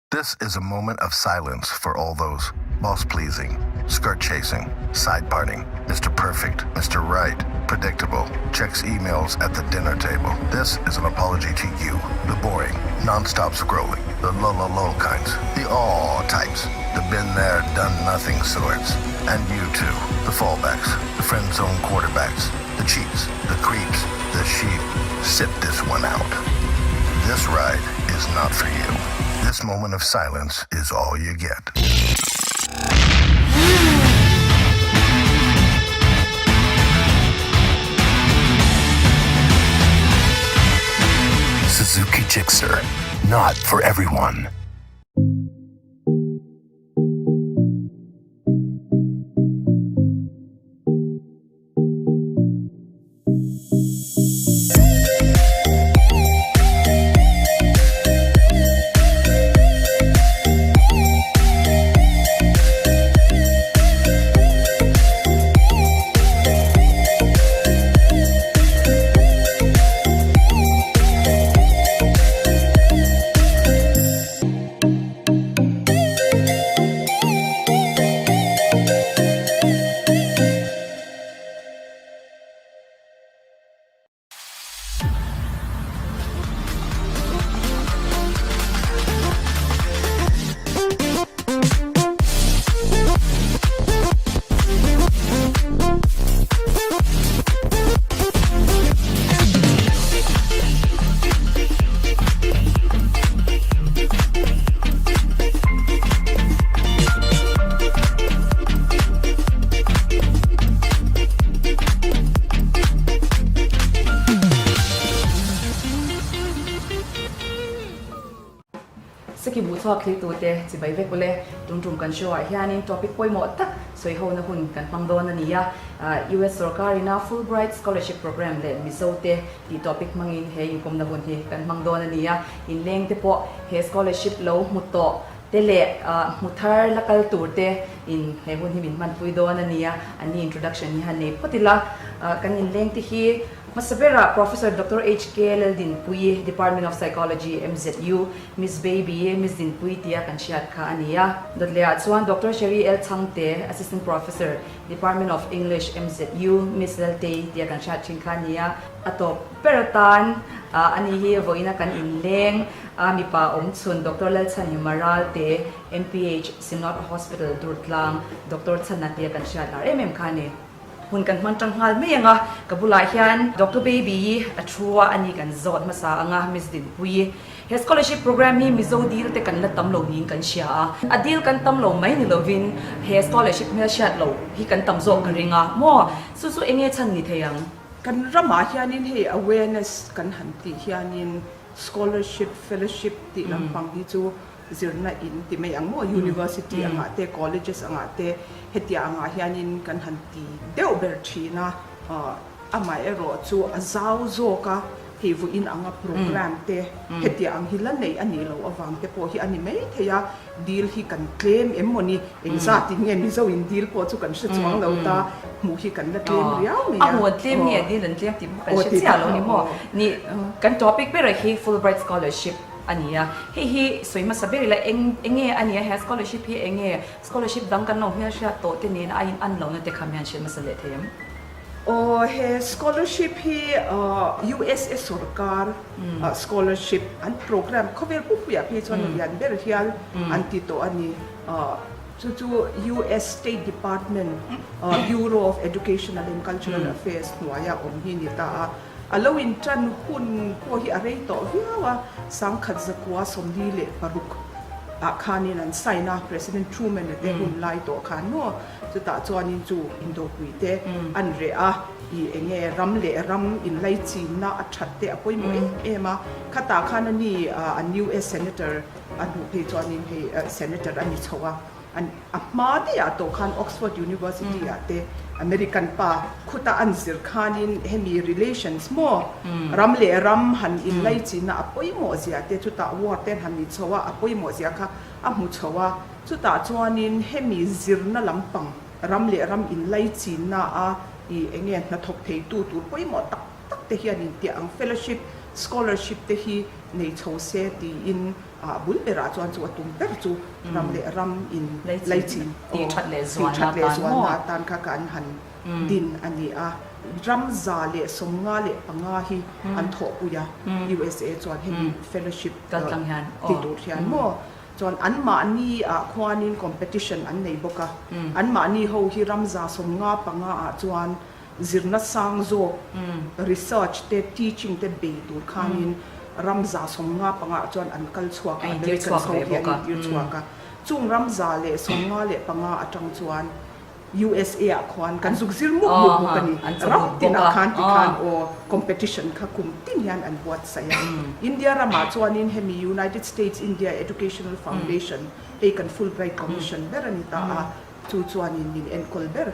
This is a moment of silence for all those boss pleasing, skirt chasing, side parting, Mr. Perfect, Mr. Right, predictable, checks emails at the dinner table. This is an apology to you, the boring, non-stop scrolling, the low, low, low kinds, the all types, the been there, done nothing sorts, and you too, the fallbacks, the friend zone quarterbacks, the cheats, the creeps, the sheep. Sit this one out. This ride is not for you. This moment of silence is all you get. Suzuki Gixxer, not for everyone. Seki buh chhuak thlirtute chibai vek ule, tum tum kan show ah hianin topic pawimawh tak sawihona hun kan hmang dawn a ni a, US sorkarina Fulbright Scholarship Program leh Mizote tih topic hmangin he inkawmna hun hi kan hmang dawn a ni a, inleng te pawh he scholarship lo hmu tawh te leh hmu thar la kal tur te in he hun hi min hmanpui dawn a ni a, an ni introduction hi han nei phawt ila, kan inleng te hi hmasa berah Professor Doctor HK Laldinpuii, Department of Psychology, MZU, Miss Baby, Miss Dinpuii tia kan hriat kha a ni a. Dawtlehah chuan Doctor Sherry L Chhangte, Assistant Professor, Department of English, MZU, Miss Laltei tia kan hriat thin kha a ni a. A tawp ber atan a ni hi vawiina kan inleng a, mipa awm chhun Doctor Lalchhanhima Ralte, MPH, Synod Hospital, Durtlang, Doctor Chhana tia kan hriat lar em em kha a ni. Hun kan hman tang nghal mai ang a, ka bulah hian Doctor Baby a thu a, ani kan zawt hmasa ang a, Miss Dinpuii. He scholarship program hi Mizo dil te kan la tam lo niin kan hria a, a dil kan tam lo mai ni lovin he scholarship hmelhriat lo hi kan tam zawk ka ring a, maw? Chu chu enge chhan ni thei ang? Kan ramah hianin hei awareness kan han tih hianin scholarship, fellowship tih lampang hi chu zirna in ti mai ang maw, university angah te, colleges angah te hetiang angah hianin kan han ti deuh ber thin a, amaherawh chu a zau zawk a, hei vawiin anga program te hetiang ang hi la neih a nih loh avang te pawh hi a ni mai thei a, dil hi kan tlem em maw ni, engzatin nge Mizo in dil pawh chu kan hre chuang lo ta, hmuh hi kan la tlem riau mai a. A hmu an tlem nge dil an tlem tih pawh kan hre chiah lo ni maw, ni kan topic berah hi Fulbright Scholarship a ni a, hei hi sawi hmasa ber ila eng enge a ni a, he scholarship hi enge scholarship dang kan lo hmelhriat tawh te nena a in an lohna te kha mi han hrilh hmasa leh thei em? Aw he scholarship hi USA sorkar scholarship an program khawvel pumpuiah phei chuan lian ber hial an ti tawh a ni. Chu chu US State Department Bureau of Educational and Cultural Affairs hnuaia awm hi ni ta a. A lo inṭan hun pawh hi a rei tawh viau a, 1946. ah khanin an sign a, President Truman a te hun lai tawh khan maw, chutah chuanin chu indopui te an reh a, i enge ram leh ram inlaichinna a that te a pawimawh em em a, khatah khan ani an US Senator a hnuh phei chuanin hei Senator a ni chho a. An a hma daih ah tawh khan Oxford University ah te American pa khuta an zir khanin hemi relations maw ram leh ram han inlaichinna a pawimawh zia te chutah war te an han ni chho a, a pawimawh zia kha a hmu chho a, chutah chuanin hemi zirna lampang ram leh ram inlaichinna a i enge hnathawk theitu tur pawimawh tak tak te hian intiah ang fellowship, scholarship te hi nei chho se tiin A bul berah chuan chu a tum ber chu ram leh ram in laichin tih that leh zualna atan kha ka an han din a ni a. Ram 155 hi an thawhpui a, USA chuan hemi fellowship ti tur hian maw chuan anmahni ah khuanin competition an nei bawk a, anmahni ho hi ram 155 ah chuan Zirna sang zawk, research te, teaching te bei tur khanin ram 155 ah chuan an kal chhuak a, Americans ho hi an intir chhuak a. Chung ram 155 atang chuan USA ah khuan kan zuk zir mup mup bawk a ni. Ram tinah khan tikhan aw competition kha kum tin hian an buatsaih a. India ramah chuanin hemi United States India Educational Foundation hei kan Fulbright Commission ber a ni ta a. Chu chuanin min enkawl ber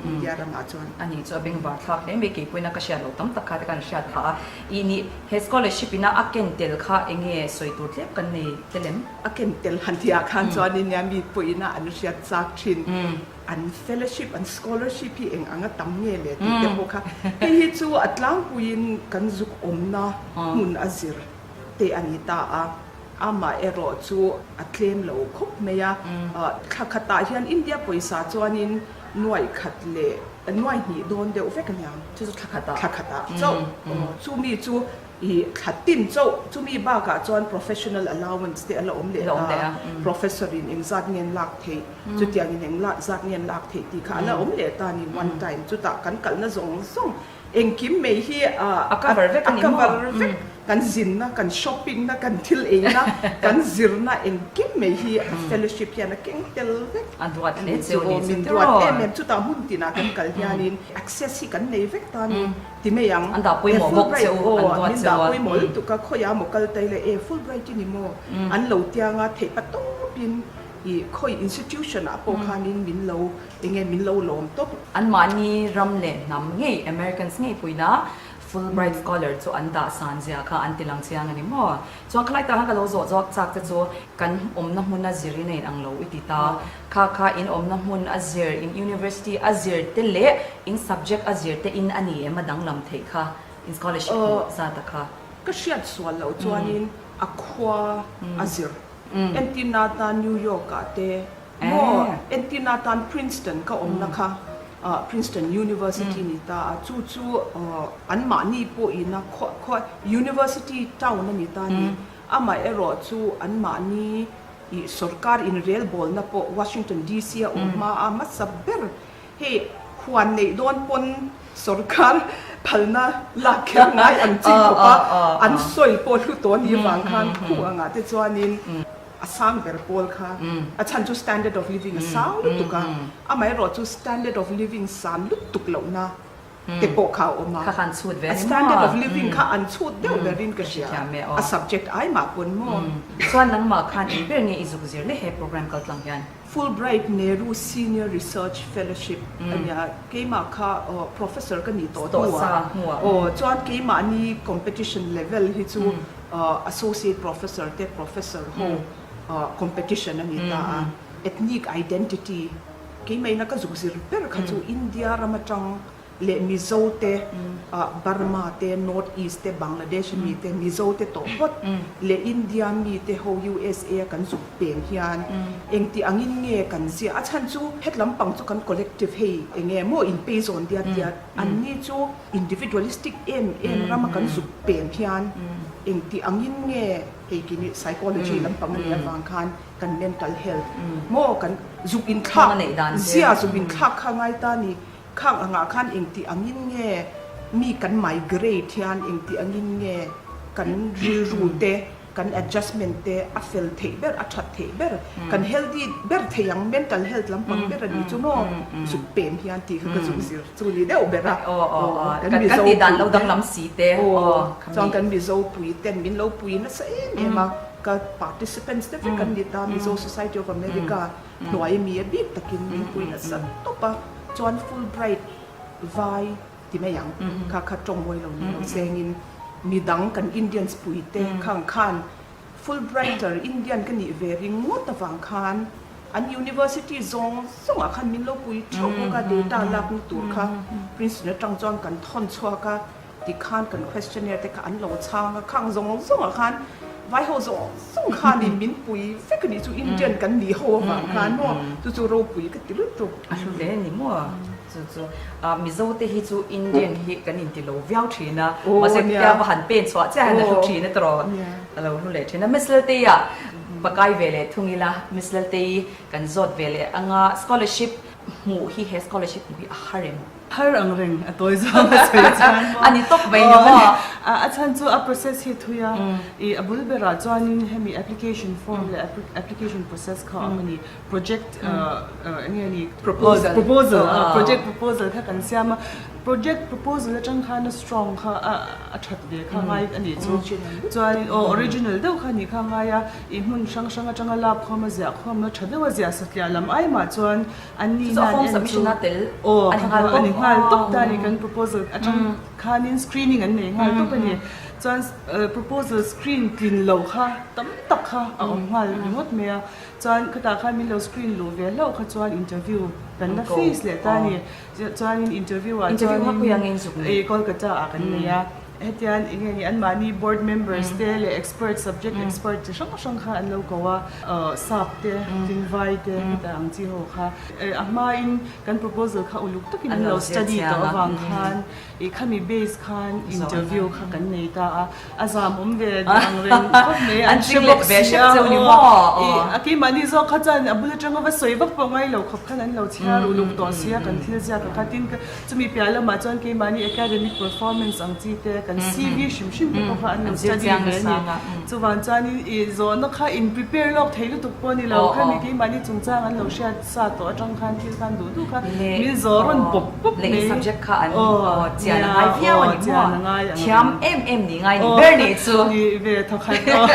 India ramah chuan. A nih chu a bengvar thlak hle mai, keipawhin a ka hriat loh tam tak kha te kan hriat phah a. I nih he scholarship ina a ken tel kha eng nge sawi tur tlem kan nei tel em? A ken tel han tih ah khan chuanin nia mi pawhin a an hriat chak thin. An fellowship, an scholarship hi eng anga tam nge le tih te pawh kha. Hei hi chu a tlangpuiin kan zuk awmna hmun a zir te a ni ta a. Amah erawh chu a tlem lo khawp mai a, thla khatah hian India pawisa chuanin nuaih khat leh nuaih hnih dawn deuh vek a niang. Chu chu thla khatah. Thla khatah chauh. Chumi chu i thla tin chauh. Chumi bakah chuan professional allowance te a la awm leh ta a, professor in engzat nge an lak theih, chutiangin engzat nge an lak theih tih kha a la awm leh ta a ni one time. Chutah kan kalna zawng zawng Engkim mai hi a cover vek a ni maw? A cover vek. Kan zinna, kan shopping na, kan thil eina, kan zirna engkim mai hi fellowship hian a keng tel vek. A duat hle cheu ni chu tiraw? Min duat em em. Chutah hmun tinah kan kal hianin access hi kan nei vek ta ni ti mai ang. An dah pawimawh bawk cheu, an duat cheu a. Min dah pawimawh lutuk a, khawiah maw kal ta ila e Fulbright i ni maw? An lo tianga theih patawpin i khawi institution ah pawh khanin min lo Enge min lo lawm tawp? Anmahni ram leh hnam ngei, Americans ngei puina Fulbright Scholar chu an dah san zia kha an ti lang chiang a ni maw? Chuan khalai tak khan ka lo zawh zawk chak te chu kan awmna hmun a zir in a in ang lo i ti ta. Kha kha in awmna hmun a zir, in university a zir te leh in subject a zir te in a ni em a danglam theih kha in scholarship hmuh zat a kha. Ka hriat sual loh chuanin a khua a zir. Entirna atan New York ah te Maw, entirna atan Princeton ka awmna kha Princeton University ni ta a, chu chu anmahni pawhin a khua University town a ni ta a ni. Amaherawh chu anmahni ih sorkar inrelbawlna pawh Washington DC a awm hma a hmasa ber hei huan neih dawn pawn sorkar phalna lak kher ngai ang chi khawp a, an sawi pawh hlu tawh a nih vang khan khu angah te chuanin A sang ber pawl kha a chhan chu standard of living a sang lutuk a, amaherawh chu standard of living san lutuk lohna te pawh kha a awm a. Kha kha an chhut ve a ni maw? Standard of living kha an chhut deuh berin ka hria, a subject ai mah pawn maw? Chuan nangmah khan eng ber nge i zuk zir leh he program kal tlang hian? Fulbright Nehru Senior Research Fellowship a nia, keimah kha professor ka nih tawh hnuah aw chuan keimahni competition level hi chu Associate Professor te Professor ho competition a ni ta a, Ethnic Identity keimahina ka zuk zir ber kha chu India ram atang leh Mizo te, Burma te, North East te, Bangladesh mi te, Mizo te tawh phawt leh India mi te ho USA a kan zuk peng hian engti angin nge kan ziah a chhan chu het lampang chu kan collective hei enge maw inpeizawn diat diat anni chu Individualistic em em rama kan zuk peng hian engti angin nge hei kini psychology lampang a nih avang khan kan mental health maw kan zuk inthlak zia zuk inthlak kha ngai ta ni khang angah khan engti angin nge mi kan migrate hian engti angin nge kan rilru te. kan adjustment te a fel theih ber, a that theih ber, kan healthy ber thei ang, mental health lampang ber a nih chu maw zuk pem hian tih kha ka zuk zir chu ni deuh ber a. Aw kan Mizo pui te aw chuan kan Mizo pui ten min lo pui nasa em em a, ka participants te vek an ni ta, Mizo Society of America hnuai mi a bik takin min pui nasa tawp a, chuan Fulbright vai ti mai ang, kha kha tawng mawi lo ni lo chengin midang kan Indians pui te khang khan Fulbrighter Indian ka nih ve ringawt avang khan an university zawng zawngah khan min lo pui theuh bawk a, data lakna tur kha Princeton atang chuan kan thawn chhuak a, tikhan kan questionnaire te kha an lo chhang a, khang zawng zawngah khan vai ho zawng zawng khanin min pui vek a nih chu Indian kan nih ho avang khan maw chu chu ropui ka ti lutuk. A hlu hle a ni maw? Chu chu Mizo te hi chu Indian hi kan inti lo viau thin a, mahse tia va han pen chhuah chiah hian a hlu thin a tawrh a lo hlu leh thin a. Miss Laltei ah pakai ve leh thung ila, Miss Laltei kan zawt ve leh anga scholarship hmuh hi he scholarship hmuh hi a har em? Har ang reng a tawi zawng a sawi chuan maw? A ni tawp mai ni maw? A chhan chu a process hi thui a, i a bul berah chuanin hemi application form leh application process kha a awm a ni. Project eng nge ni Proposal. Proposal a project proposal kha kan siam a project proposal atang khan a strong kha a a that ve kha ngai a nih chu chuan aw original deuh kha nih kha ngai a i hmun hrang hrang atanga lak khawm a ziah khawm a tha deuh a ziah satliah lam ai mah chuan an ni nan en chu aw a ni nghal tawp ta a ni kan proposal atang khanin screening an nei nghal tawp a ni chuan proposal screen tlin loh kha tam tak kha a awm nghal ringawt mai a. Chuan khutah khan min lo screen luh ve hlauh kha chuan interview kan la face leh ta a ni. Chuanin interview ah chuanin ih Kolkata ah kan nei a, hetian eng nge ni anmahni board members te leh expert subject expert chi hrang hrang kha an lo ko a, sap te tin vai te heta ang chi ho kha a hmain kan proposal kha uluk takin an lo study tawh avang khan ih khami base khan interview kha kan nei ta a. A zam awm ve ang reng khawp mai an hre bawk si a aw ih a keimahni zawk kha chuan a bul atanga va sawi vak pawh ngai lo khawp khan an lo chhiar uluk tawh si a kan thil ziak a kha tin chumi piah lamah chuan keimahni academic performance ang chi te kan CV hrim hrim te pawh kha an lo study ve a ni chuvang chuanin ih zawhna kha in prepare lawk thei lutuk pawh a ni lo khami keimahni chungchang an lo hriat Sa tawh atang khan thil khan duh duh kha min zawh rawn pawp pawp mai. Leh subject kha an chian a ngai viau a ni maw? Thiam em em ni ngai ni ber nih chu. Ni ve thawkhat aw.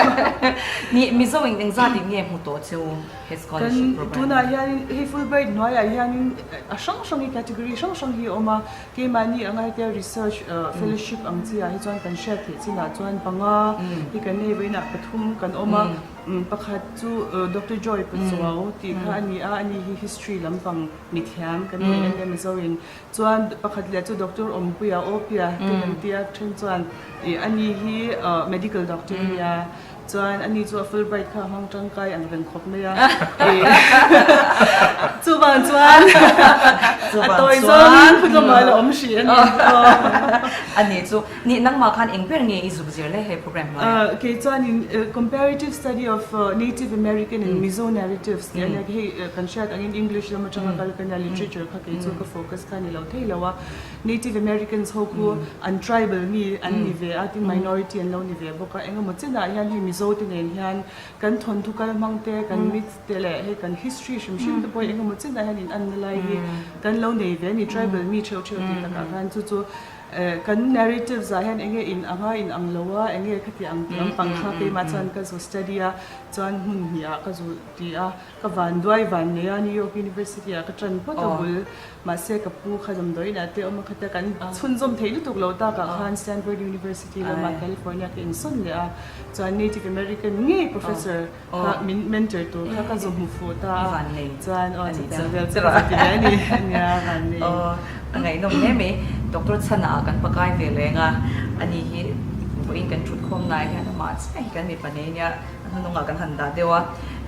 Ni Mizo in engzat in nge hmu tawh chu he scholarship program? Tunah hianin hei Fulbright hnuaiah hianin a hrang hrang hi category hrang hrang hi a awm a. Keimahni anga hetia research fellowship ang chi ah hi chuan kan hriat theih chinah chuan panga hi kan nei vawiinah pathum kan awm a. Pakhat chu Doctor Joy Pachuau tih kha a ni a, ani hi history lampang mithiam kan nei a nia Mizoin. Chuan pakhat leh chu Doctor Awmpuia Awpia te kan tia then chuan ih ani hi medical doctor a nia. Chuan ani chu a Fulbright kha a hmang tangkai ang reng khawp mai a. Ih chuvang chuan a tawi zawngin khutlamah a la awm hrih a ni. Ani chu Nih nangmah khan eng ber nge i zuk zir le he program hnuaiah? Kei chuanin Comparative Study of Native American and Mizo Narratives tih a nia, hei kan hriat angin English lam atanga kal ka nia, literature kha kei chu ka focus kha ni lo thei lo a. Native Americans ho khu an tribal mi an ni ve a, tin minority an lo ni ve bawk a, engemaw chenah hian hei Mizo te nen hian kan thawnthu kal hmang te, kan myths te leh hei kan history hrim hrim te pawh hi engemaw chenah hian in anna lai hi kan lo nei ve a ni, tribal mi theuh theuh tih takah khan chu chu Kan narratives ah hian enge in anga in ang lo a, enge khati ang tih lampang kha keimah chuan ka zu study a, chuan hmun hnih ah ka zu ti a, ka van duai van nei a, New York University ah ka tan phawt a bul, mahse ka pu kha damdawiin ah te awm a khatia kan chhunzawm theih lutuk lo tak ah khan Stanford University lamah California ka insawn leh a, chuan Native American ngei professor kha min mentor tur kha ka zu hmu fuh ta a, chuan aw chutiang vel chu ka zu ti ve a ni, nia Vannei. Aw a ngaihnawm hle mai, Doctor Chhana ah kan pakai ve leng a, ani hi vawiin kan thut khawm lai hian amah chiah hi kan mipa nei nia, a hnunungah kan han dah deuh a,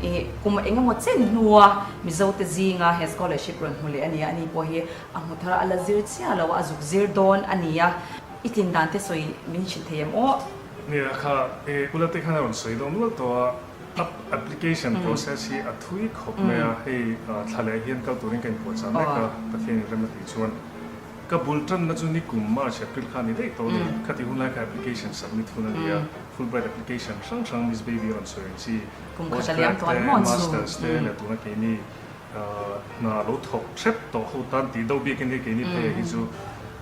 ih kum eng emaw chen hnua Mizo te zinga he scholarship rawn hmu leh a ni a, ani pawh hi a hmu thar a, a la zir chiah lo a, a zuk zir dawn a ni a, i tlin dan te sawi min hrilh thei em aw? Nia kha e ula te khan a rawn sawi dawn nual tawh a, app application process hi a thui khawp mai a, hei thla leh hian kal turin ka inpuahchah mek a, Pathian in rem a tih chuan. Ka bul tanna chu nikum March, April kha a ni daih tawh a ni. Khati hun lai kha application submit hun a ni a, Fulbright application hrang hrang Miss Baby a rawn sawi ang chi, postgrad te, masters te leh tuna keini hna lo thawk hrep tawh ho tan tih deuh bikin hei keini phei ah hi chu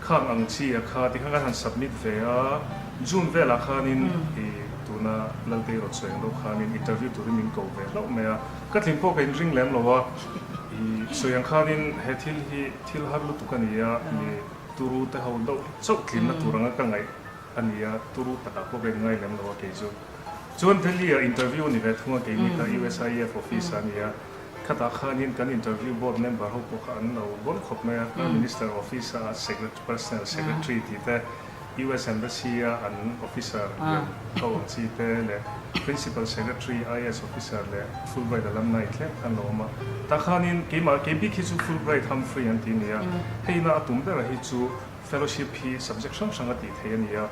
khang ang chi a kha tikhan kan han submit ve a, June velah khanin i tuna Laltei rawn sawi ang deuh khanin interview turin min ko ve hlauh mai a, ka tlin pawh ka inring lem lo a, i sawi ang khanin he thil hi thil har lutuk a ni a, mi turu te ho deuh chauh tlinna tur anga ka ngaih a ni a, turu takah pawh ka inngai lem lo a kei chu. Chuan Delhi ah interview a ni ve thung a, keini kha USIEF office ah a ni a, khatah khanin kan interview board member ho pawh kha an lo bawn khawp mai a, Prime Minister office a personal secretary tih te, US Embassy a an officer lian ho ang chi te leh Principal Secretary, IAS officer leh Fulbright alumni tlem kha an lo awm a. Tah khanin keimah kei bik hi chu Fulbright Humphrey an ti a ni a, hei ina a tum bera hi chu Fellowship hi subject hrang hrang a tih theih a ni a,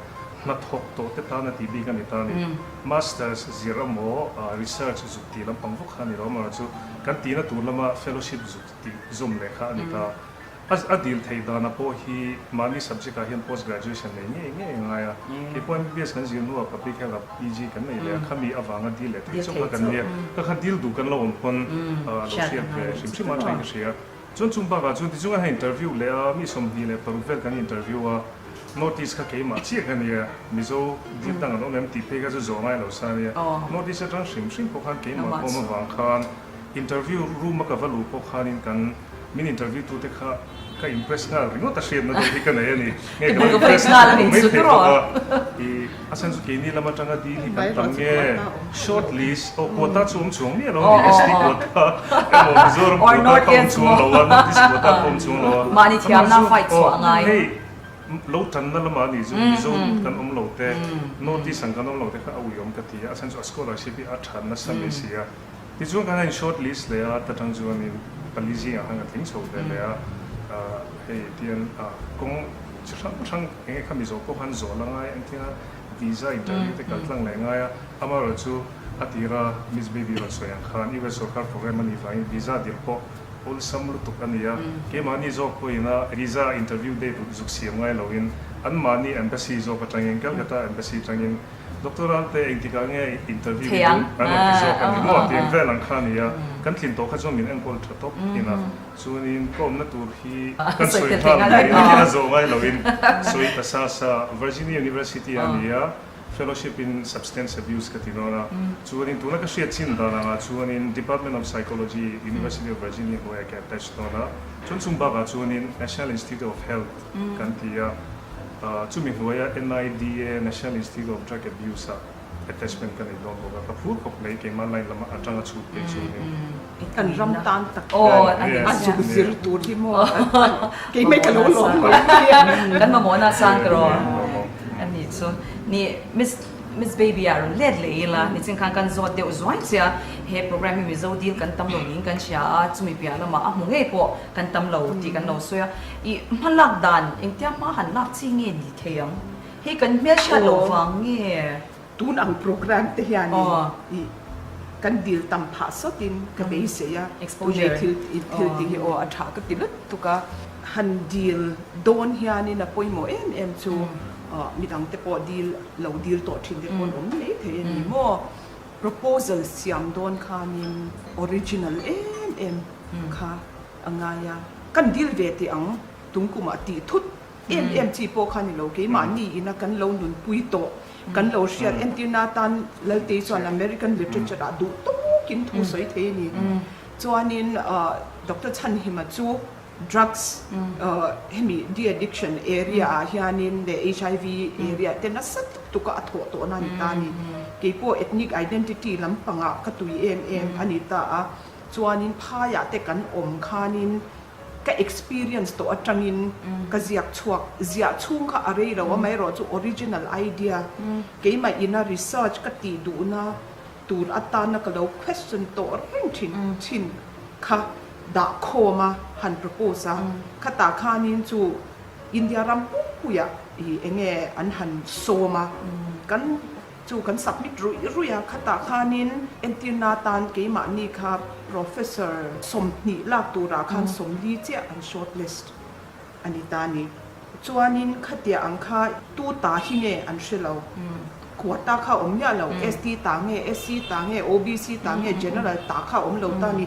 hnathawk tawh te tan a tih bik a ni ta a ni. Masters zir emaw research zuk tih lampang vawk kha a ni lo, amaherawhchu kan tihna tur lama fellowship zuk tih zawm leh kha a ni ta. A dil theih dana pawh hi mahni subject ah hian post graduation nei ngei ngei a ngai a, kei pawh MBBS kan zir hnuah public health ah PG kan nei leh a, khami avanga dil leh theih chauh kha kan nia, ka kha dil duh kan lo awm pawn lo hriat ve hrim hrim a thain ka hria. Chuan chung bakah chuan tichung an han interview leh a, mi 25 vel kan interview a, North East kha keimah chiah ka nia, Mizo dil dang an awm em tih phei kha chu zawh ngai lo sa ania, North East atang hrim hrim pawh khan keimah ka awm avang khan interview room a ka va luh pawh khanin kan min interview tute kha ka impress nghal ringawt a hriatna deuh hi ka nei a ni, nge ka lo impress nghal mai thei bawk a, i a chhan chu keini lam atanga dil hi kan tam nge short list aw quota chu awm chuang miah lo a ni ST quota emaw Mizoram quota ka awm chuang lo a North East quota ka awm chuang lo a amaherawhchu hei lo tanna lamah a ni chu Mizo kan awm lo te North East ang kan awm lo te kha a uiawm ka ti a a chhan chu a scholarship hi a tha nasa mai si a. Tichuan kan han short list leh a, ta tang chuanin pali zingah khan ka tling chho ve leh a, hei tian kawng chi hrang hrang eng nge kha mi zawh pawh khan zawh la ngai an tia, visa interview te kal tlang leh ngai a, amaherawhchu a tira Miss Baby rawn sawi ang khan US sorkar program a nih vangin visa dil pawh awlsam lutuk a ni a, keimahni zawk pawhin a visa interview date zuk siam ngai loin anmahni embassy zawk atangin Calcutta embassy atangin Doctor Ralte engtikah nge interview hi duh an rawn ti zawk a ni maw tih ang vel ang kha a ni a, kan tlin tawh kha chuan min enkawl tha tawp thin a, chuanin ka awmna tur hi kan sawi nghal mai a ni a, zawh ngai loin sawi ta sa sa Virginia University a ni a, Fellowship in Substance Abuse ka ti dawn a, chuanin tuna ka hriat chin dan angah chuanin Department of Psychology University of Virginia hnuaiah ka attach dawn a, chuan chung bakah chuanin National Institute of Health kan ti a. Chumi hnuaia NIDA, National Institute of Drug Abuse, ah attachment ka nei dawn bawk a, ka phur khawp mai keimah line lama atanga chhut phei chuanin. Kan ram tan tak hian a zuk zir tur hi maw keimah ka lo lawm mai nia. Kan mamawhna sang ka rawn a nih chu. Ni Miss Miss Baby ah rawn let leh ila nichin khan kan zawt deuh zuai che a, he program hi Mizo dil kan tam lo niin kan hria a, chumi piah lamah a hmu ngei pawh kan tam lo tih kan lo sawi a, i hma lak dan engtia hma han lak chi nge ni thei ang? Hei kan hmelhriat loh vang nge? Tun ang program te hianin i kan dil tam phah sawtin ka beisei a, tunei thil thil tih hi aw a tha ka ti lutuk a, han dil dawn hianin a pawimawh em em chu midang te pawh dil lo dil tawh thin te pawh an awm mai thei a ni maw? Proposal siam dawn khanin original em em kha a ngai a, kan dil ve teh ang, tungkumah tih thut em em chi pawh kha ni lo, keimahni ina kan lo nunpui tawh, kan lo hriat entirna atan Laltei chuan American literature ah duh tawkin thu sawi thei a ni. Chuanin Doctor Chhanhima chu drugs hemi de-addiction area ah hianin leh HIV area te nasa tuk tuka a thawh tawhna a ni ta a ni. Keipawh ethnic identity lampangah ka tui em em a ni ta a. Chuanin phaiah te kan awm khanin ka experience tawh atangin ka ziak chhuak, ziah chhung kha a rei lo amaherawh chu original idea keimah ina research ka tih duhna tur atana ka lo question tawh reng thin thin kha dah khawm a han propose a, khatah khanin chu India ram pumpuiah ih enge an han sawm a kan Chu kan submit ruih ruih a, khatah khanin entirna atan keimahni kha Professor 20 lak turah khan 40 chiah an short list a ni ta a ni. Chuanin khatia ang kha tu ta hi nge an hre lo. Quota kha awm miah lo, ST ta nge, SC ta nge, OBC ta nge, General ta kha awm lo ta ni.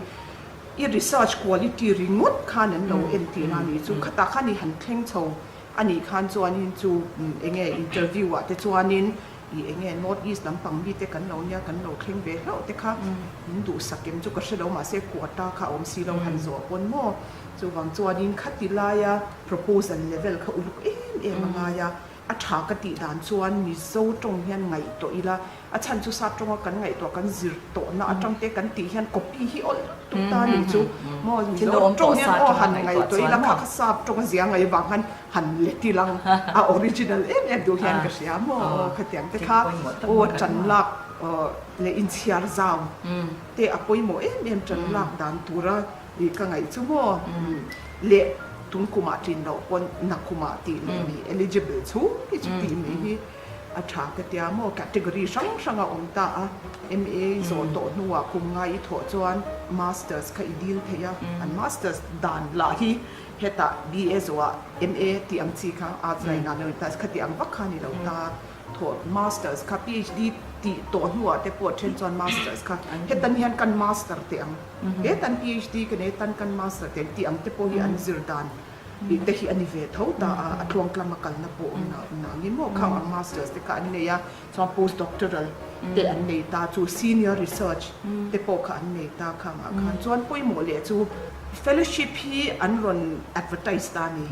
I research quality ringawt khan an lo en tihna a nih chu. Khatah khan i han thleng chho a nih khan chuanin chu enge interview ah te chuanin i enge North East lampang mite kan lo nia kan lo thleng ve hlauh te kha min duhsak em chu ka hre lo mahse quota kha a awm si lo han zawh pawn maw. Chuvang chuanin khati laia proposal level kha uluk em em a ngai a, a tha ka tih dan chuan Mizo tawng hian ngaihtuah ila, a chhan chu sap tawnga kan ngaihtuah kan zir tawhna atang te kan tih hian copy hi awlh lutuk ta a nih chu maw, Mizo tawng hian aw han ngaihtuah ila kha kha sap tawnga zia ngaih vang khan han let ila a original em em duh hian ka hria maw aw khatiang te kha aw tan lak leh inchhiar zau te a pawimawh em em tan lak dan tura I ka ngaih chu maw leh tun kumah ṭin loh pawn na kumah tih leh mi eligible chhung hi chu tih mai hi a ṭha ka tia maw category hrang hrang a awm ta a MA zawh tawh hnuah kum ngai i thawh chuan masters kha i dil thei a an masters dan lah hi hetah BA zawhah MA tih ang chi kha arts line ah lo in ta khati ang vak kha a ni lo ta. Thawh masters kha PhD tih tawh hnuah te pawh then chuan masters kha hetan hian kan master teh ang hetan PhD ka nei tan kan master teh ang tih ang te pawh hi an zir dan tih te hi a ni ve tho ta a a tluangtlama kalna pawh awm na nangin maw khang ang masters te kha an nei a chuan post doctoral te an nei ta chu senior research te pawh kha an nei ta khang ah khan chuan pawimawh leh chu fellowship hi an rawn advertise ta a ni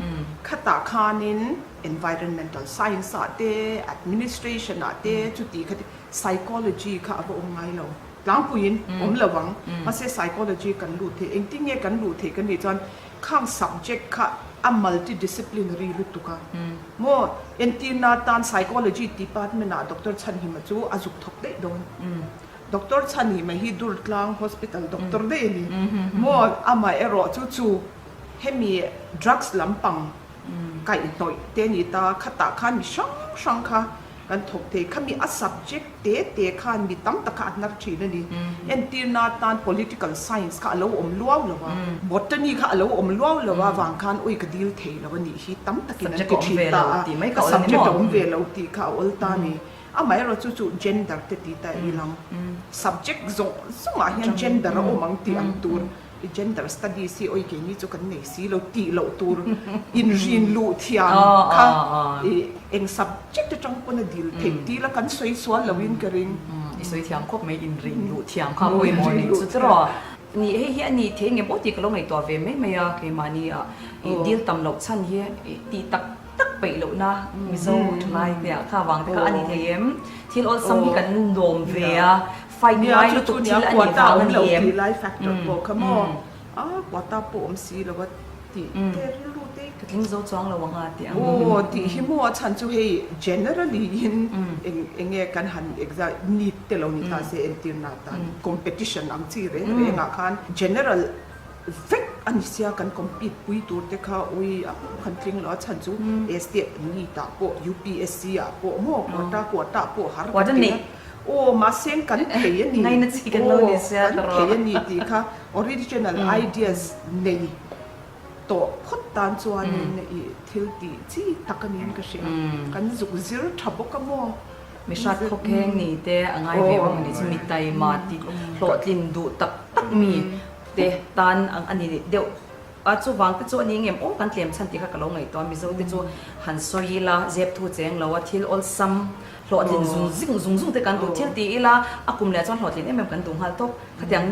khatah khanin Environmental science ah te, administration ah te chuti kha te, psychology kha a va awm ngai lo. Tlangpuiin awm lo ang. Mahse psychology kan luh theih, engtin nge kan luh theih kan nih chuan khang subject kha a multidisciplinary lutuk a. Maw entirna tan psychology department ah Doctor Chhanhima chu a zuk thawk daih dawn. Doctor Chhanhima hi Durtlang Hospital doctor daih a ni. Maw amaherawh chu chu hemi drugs lampang Kaihhnawih te ni ta, khatah khan mi hrang hrang kha kan thawk thei. Khami a subject te te khan mi tam tak kha a hnar thin a ni. Entirna atan political science kha a lo awm luau lo a, botany kha a lo awm luau lo a vang khan ui ka dil thei lo a nih hi tam takin an ti thin ta a, ka subject a awm ve lo tih kha a awl ta a ni. Amaherawh chu chu gender te ti ta ilang subject zawng zawngah hian gender a awm ang tih ang tur. I gender studies hi oi keini chu kan nei si lo tih loh tur inrin luh thiam kha i eng subject atang pawn a dil theih tih la kan sawi sual lo in ka ring. I sawi thiam khawp mai inrin luh thiam kha pawimawh nih chu tiraw. Ni hei hi a ni thei nge maw tih ka lo ngaihtuah ve mai mai a keimahni ah i dil tam loh chhan hi tih tak tak peih lohna Mizo thalai te ah kha vang te kha a ni thei em? Thil awlsam hi kan lawm ve a. Fight Nia ngai chu lutuk chu nia thil a nih quota vang a awm ni lo em? tih lai factor pawh kha maw a quota pawh awm si lo a tih te rilru te Ka tling zo chuang lo ang a tih ang. Aw tih hi maw a chhan chu hei generally in eng eng nge kan han exam neet te lo ni ta se entirna atan competition ang chi reng reng ah khan general vek a ni sia kan compete pui tur te kha ui a kan tling lo a chhan chu state neet ah pawh UPSC ah pawh maw quota quota pawh har kan ti a. Aw mahse kan thei a ni. Ngaina chi kan lo ni sia Aw kan thei a ni tih kha original ideas nei tawh phawt tan chuanin i thil tih chi tak a niin ka hria. Kan zuk zir tha bawk a maw? Mi hrat khawkheng ni te a ngai ve bawk a ni chu mi taima tih hlawhtlin duh tak tak mi te tan ang a ni deuh. A chuvang te chu a ni ngem aw kan tlem chhan tih kha ka lo ngaihtuah a Mizo te chu han sawi ila zep thu cheng lo a thil awlsam hlawhtlin zung zing zung zung te kan duh thil ti ila a kum leh chuan hlawhtlin em em kan duh nghal tawp khatiang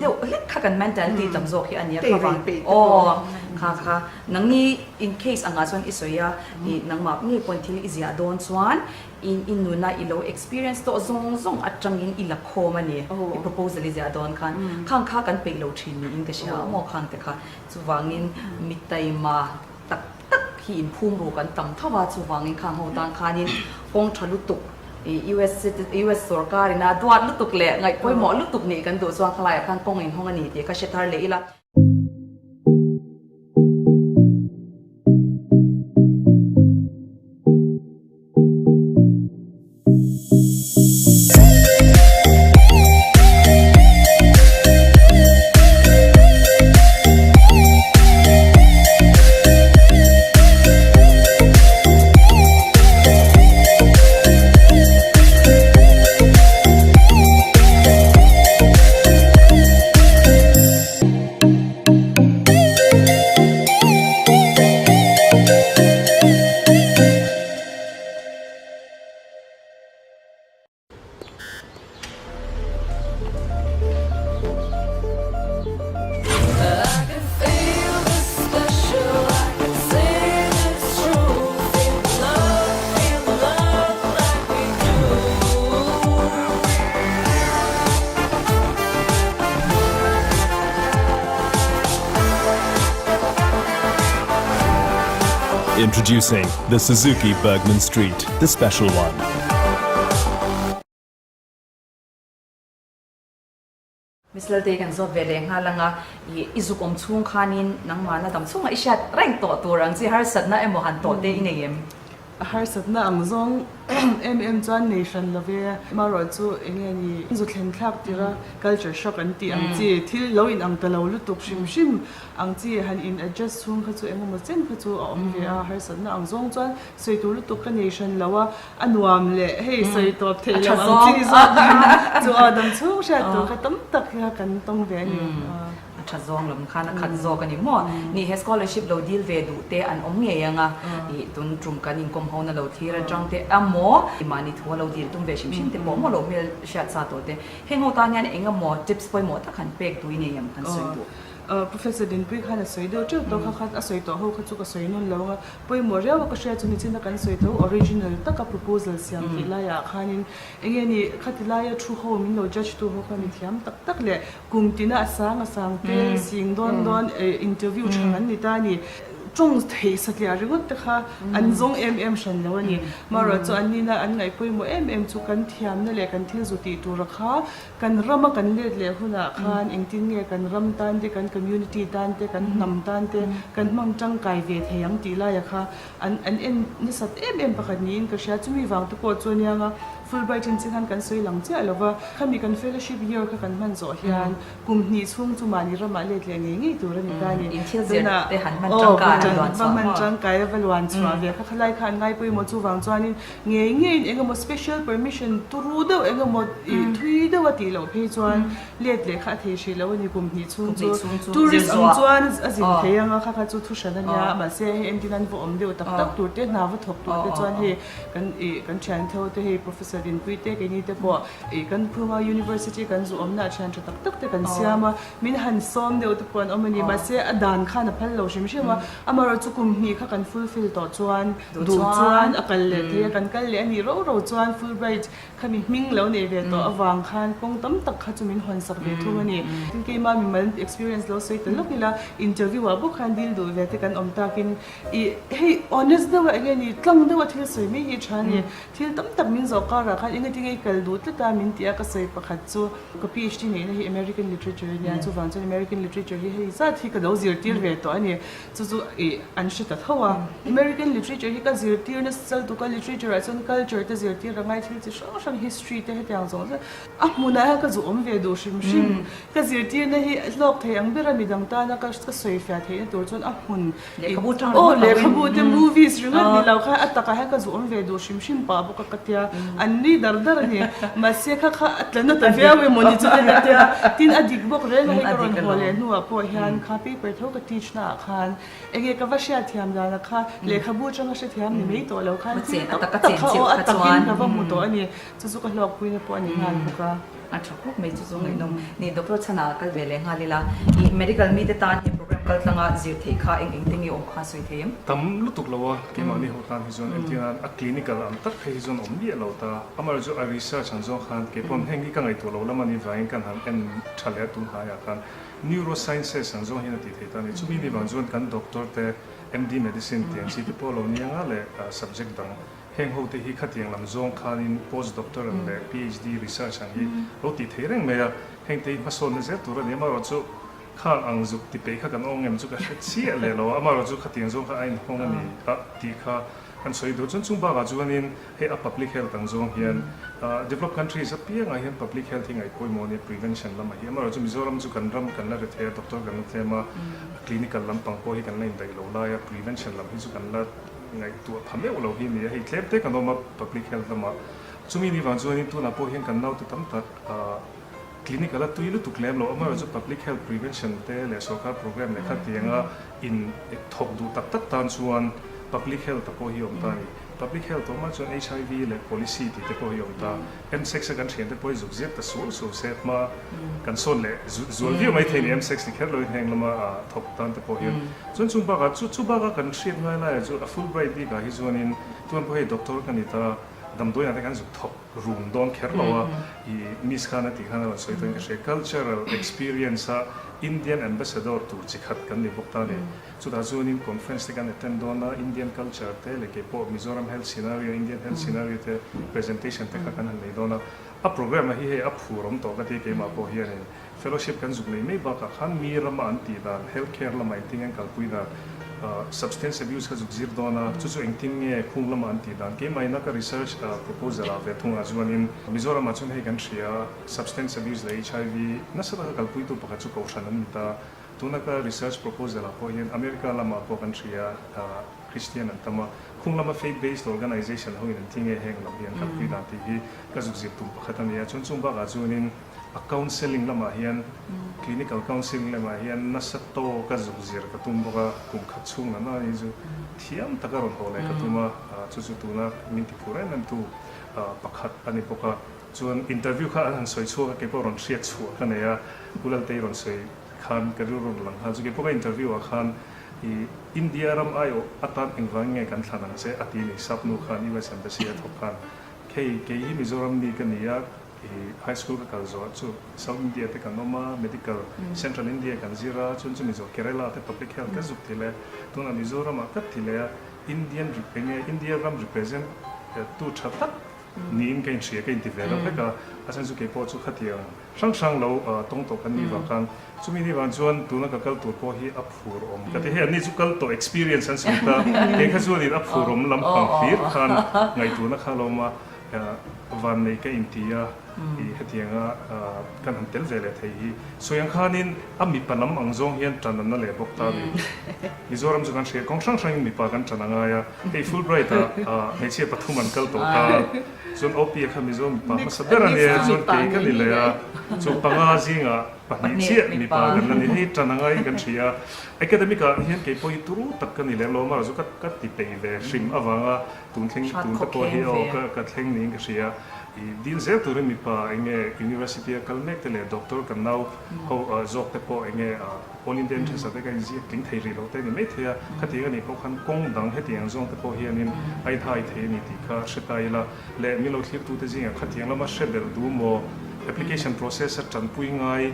deuh hlek kha kan mentality tam zawk hi a nia kha vang aw kha kha nangni in case angah chuan i sawi a i nangmah ngei pawn thil i ziah dawn chuan i i nuna i lo experience tawh zawng zawng atangin i la khawm a ni i proposal i ziah dawn khan khang kha kan peih lo thin niin ka hria a maw khang te kha chuvangin mi taima tak tak hi inphum ru kan tam tho a, chuvangin khang ho tan khanin kawng tha lutuk US US sorkar ina duat lutuk leh ngaih pawimawh lutuk nih kan duh chuan khalaiah khan kawng inhawng a ni tih ka hre thar leh ila. Introducing the Suzuki Burgman Street, the special one. Miss Laltei kan zawt ve leh nghal ang a, i i zuk awm chhung khanin nangmahna dam chhungah i hriat reng tawh tur ang chi harsatna emaw han tawh te i nei em? A harsatna ang zawng em em chuan nei hran lo ve, marawh chu eng nge ni zu thlen thlak tir a culture shock an tih ang chi thil lo in ang ta lo lutuk hrim hrim ang chi han in adjust chhung kha chu eng emaw chen kha chu a awm ve a, harsatna ang zawng chuan sawi tur lutuk ka nei hran lo a, a nuam leh hei sawi tawp theih loh ang chi zawk chu aw dam chhung hriat tur kha tam tak hi kan tawng ve a ni. A tha zawng lam khan a khat zawk a ni maw? Ni he scholarship lo deal ve duh te an awm ngei ang a, ih tun tum kan inkawm ho na lo thlir atang te emaw mahni thu a lo deal tum ve hrim hrim te pawh maw lo hmel hriat sa tawh te heng ho tan hian eng emaw tips pawimawh tak han pek duh i nei em han sawi duh. Professor Dinpui khan a sawi deuh teuh tawh kha kha a sawi tawh ho kha chu ka sawi nawn lo ang a, Pawimawh riau a ka hria chu nichina kan sawi tho original taka proposal siam tih laiah khanin enge ni khati laia thu ho min lo judge tu ho kha mi thiam tak tak leh kum tina a sang a sang te sing dawn dawn interview tha an ni ta a ni. Tawng theih satliah ringawt te kha an zawng em em hran lo a ni. Marawh chu an nina an ngaih pawimawh em em chu kan thiamna leh kan thil zu tih tura kha Kan rama kan let leh hunah khan engtin nge kan ram tan te, kan community tan te, kan hnam tan te kan hmang tangkai ve thei ang tih laia kha an an en nasat em em pakhat niin ka hria. Chumi vang te pawh chu aniang a, Fulbright in chin khan kan sawi lang chiah lo va, khami kan fellowship year kha kan hman zawh hian kum hnih chhung chu mahni ramah let leh ngei ngei tur a ni ta a ni. Tunah aw va hman tangkai a va luan chhuah ve kha khalai kha an ngai pawimawh chuvang chuanin Ngei ngeiin eng emaw special permission turu deuh eng emaw ih thui deuh a tih loh phei chuan let leh kha a thei hrih loh a ni kum hnih chhung chu tourist ang chuan a zin thei ang a kha kha chu thu hran a nia mahse hei entin an va awm deuh tak tak tur te hna va thawk tur te chuan hei kan ih kan thian tho te hei professor Dinpui te keini te pawh ih kan phunga university kan zu awmna ah thian tha tak tak te kan siam a min han sawm deuh te pawh an awm a ni mahse a dan khan a phal lo hrim hrim a amaherawhchu kum hnih kha kan fulfill tawh chuan Duh chuan a kal leh thei a, kan kal leh a nih ro ro chuan Fulbright khami hming lo nei ve tawh avang khan kawng tam tak kha chu min hawn sak ve thung a ni. Tin keima mimal experience lo sawi ta lawk ila, interview ah bawk khan deal duh ve te kan awm takin ih hei honest deuh a enge ni tlang deuh a thil sawi mai hi tha a ni. Thil tam tak min zawh karah khan enge tinge i kal duh tlat a min ti a, ka sawi pakhat chu ka PhD neihna hi American Literature a nia, chuvang chuan American Literature hi hei zat hi ka lo zirtir ve tawh a ni. Chu chu ih an hre ta tho a. American literature hi ka zirtir nasa tuk a, literature ah chuan culture te zirtir a ngai thil chi hrang hrang history te hetiang zawng zawng a hmunah hian ka zu awm ve duh hrim hrim. Ka zirtirna hi hlawk thei ang ber a midang tana ka ka sawi fiah theihna tur chuan a hmun Lehkhabu tang aw ringawt lo in. lehkhabu te movies ringawt ni lo kha a takah hian ka zu awm ve duh hrim hrim pah bawk a ka tia an nui dar dar a ni. Mahse kha kha a tla na ta viau emaw ni chu te ka tia tin a dik bawk reng a hei ka rawn haw leh hnuah pawh hian kha paper tho ka teach na ah khan enge ka va hriatthiam dan a kha lehkhabu atanga hrethiam ni mai tawh lo khan thil tam tak kha aw a takin ka va hmu tawh a ni chu chu ka hlawkpuina pawh a ni nghal bawk a. A tha khawp mai chu chu ngaihnawm ni Doctor Chhana kal ve leh nghal ila ih medical mite tan he program kal tlanga zir theih kha eng eng te nge awm kha sawi thei em? Tam lutuk lo a keimahni ho tan hi chuan entir nan a clinical ang tak phei hi chuan awm miah lo ta amaherawhchu chu a research ang zawng khan keipawn heng hi ka ngaihtuah lo lam a nih vangin kan han en tha leh a tun hnaiah khan Neurosciences ang zawng hian a tih theih ta a ni. Chumi ni vang chuan kan doctor te, MD medicine tih ang chi te pawh lo ni anga leh subject dang heng ho te hi khatiang lam zawng khanin post doctoral leh PhD research ang hi lo tih theih reng mai a, heng te hi hmasawnna zel tur a ni. Amaherawhchu khang ang zuk ti peih kha kan awng em chu ka hre chiah leh lo a, amaherawhchu khatiang zawng kha a inhawng a ni a tih kha kan sawi duh. Chuan chung bakah chuanin Hei a public health ang zawng hian developed countries apiangah hian public health hi ngaih pawimawh a nia prevention lamah hi. Amaherawhchu Mizoram chu kan ram kan la ri thei a, doctor kan la tlem a, clinical lampang pawh hi kan la indaih lo lai a, prevention lam hi chu kan la ngaihtuah pha meuh lo hi a ni a. Hei tlem te kan awm a public health lamah. Chumi ni vang chuanin tunah pawh hian kan naute tam tak clinical a tui lutuk lem lo. Amaherawhchu public health prevention te leh sorkar program leh khatianga in thawk duh tak tak tan chuan public health a pawh hi awm ta a ni. Public health awm ah chuan HIV leh policy tih te pawh hi awm ta. Msex a kan thian te pawh hi zuk ziak ta suau suau se hma kan sawn leh zual viau mai thei ni msex ni kher lo in heng lama thawk tan te pawh hian. Chuan chung bakah chu chu baka kan hriat ngai laiah chu a Fulbright bikah hi chuanin tuan pawh hei doctor ka ni ta damdawiah te kan zuk thawk rum dawn kher lo a i miss khan a tih khan a rawn sawi tawhin ka hria cultural experience a. Indian Ambassador tur chi khat kan ni bawk ta a ni. Chutah chuanin conference te kan attend dawn a, Indian culture te leh kei pawh Mizoram health scenario, Indian health scenario te presentation te kha kan han nei dawn a. A programme ah hi hei a phur awm tawh ka ti keimah pawh hianin fellowship kan zuk nei mai bakah khan mi rama an tih dan, health care lama engtin nge an kalpui dan, substance abuse kha zuk zir dawn a, chu chu engtin nge khung lama an tih dan. Keimah ina ka research proposal ah ve thungah chuanin Mizoramah chuan hei kan hria substance abuse leh HIV nasa taka kalpuitu pakhat chu kohhran an ni ta. Tuna ka research proposal ah pawh hian America lamah pawh kan hria Christian an tam a, khung lama faith based organization ho in an thi nge heng lam hi an kalpui dan tih hi ka zuk zir tum pakhat a ni a. Chuan chung bakah chuanin a counselling lamah hian clinical counselling lamah hian nasa tawka zuk zir ka tum bawk a, kum khat chhung la na hi chu thiam taka rawn haw leh ka tum a, chu chu tuna min ti phur em em tu pakhat a ni bawk a. Chuan interview kha an han sawi chhuak a, keipawh rawn hriat chhuah ka nei a, Pu Laltei rawn sawi khan ka rilru rawn lang nghal chu keipawh ka interview ah khan i India ram aiawh atan engvang nge kan thlan ang che a ti ni sap nu khan US Embassy a thawk khan khei kei hi Mizoram mi ka ni a i high school ka kal zawh chu South India te kan awm a medical Central India kan zir a chuan chumi zawh Kerala te public health ka zuk ti leh tunah Mizoram ah ka ti leh a Indian enge India ram represent tu tha tak niin ka inhria ka inti ve deuh hlek a a chhan chu keipawh chu khatiang Hrang hrang lo tawng tawh kan nih vang khan chumi ni vang chuan tuna ka kal tur pawh hi a phur awm ka ti. Hei anni chu kal tawh experience an sawi ta, kei kha chuanin a phur awm lampang hlir khan ngaihtuahna kha lo awm a, vannei ka inti a, i hetianga kan han tel ve leh thei hi. Sawi ang khanin a mipa lam ang zawng hian tan an na leh bawk ta a ni. Mizoram chu kan hria kawng hrang hrangin mipa kan tan a ngai a, hei Fulbright ah hmeichhia pathum an kal tawh ta. Chuan OP-a kha Mizo mipa hmasa ber a nia, chuan kei ka ni leh a, chu panga zingah pahnih chiah mipa kan la ni. Hei tan anga hi kan hria a, academic ah hian kei pawh hi turu tak ka ni lem lo, amaherawh chu ka ti peih ve hrim avanga tun thleng tun te pawh hi aw ka thleng niin ka hria. I dil zel turin mipa eng nge university a kal mek te leh doctor kan nau ho zawk te pawh eng nge All India Entrance ah te ka inziak tling thei rih lo te a ni maithei a, khatiang a nih pawh khan kawng dang hetiang zawng te pawh hianin a inhai thei a ni tih kha hre ta ila leh min lo thlirtute zingah khatiang lama hre belh duh maw application process a tanpui ngai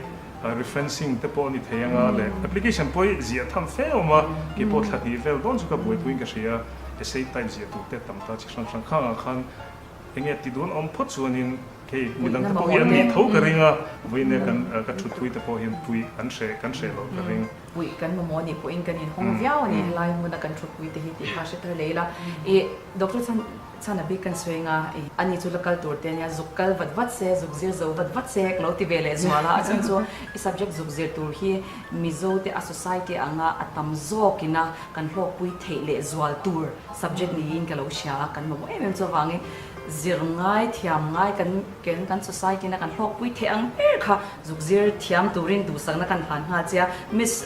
referencing te pawh a ni thei anga leh application pawh hi ziah tham fe awm a, kei pawh thla hnih vel dawn chu ka buaipuiin ka hria a, essay type ziah tur te tam ta chi hrang hrang khangah khan Enge ti dun awm phawt chuanin hei midang te pawh hi an nih tho ka ring a, vawiin kan ka thutpui te pawh hian puih an hreh kan hreh loh ka ring. Puih kan mamawh nih pawhin kan inhawng viau a ni helai hmuna kan thutpui te hi tih kha hre thar leh ila. I Doctor Chhan Chhana bik kan sawi anga i ani chu la kal tur te ania zuk kal vat vat se zuk zir zo vat vat se ka lo ti ve leh zual a, a chhan chu i subject zuk zir tur hi Mizo te a society anga a tam zawkina kan hlawkpui theih leh zual tur Subject niin ka lo hria a, kan mamawh em em chu avangin zir ngai thiam ngai kan ken kan society na kan hlawkpui theih ang ber kha zuk zir thiam turin duhsakna kan hlan nghal che a, Miss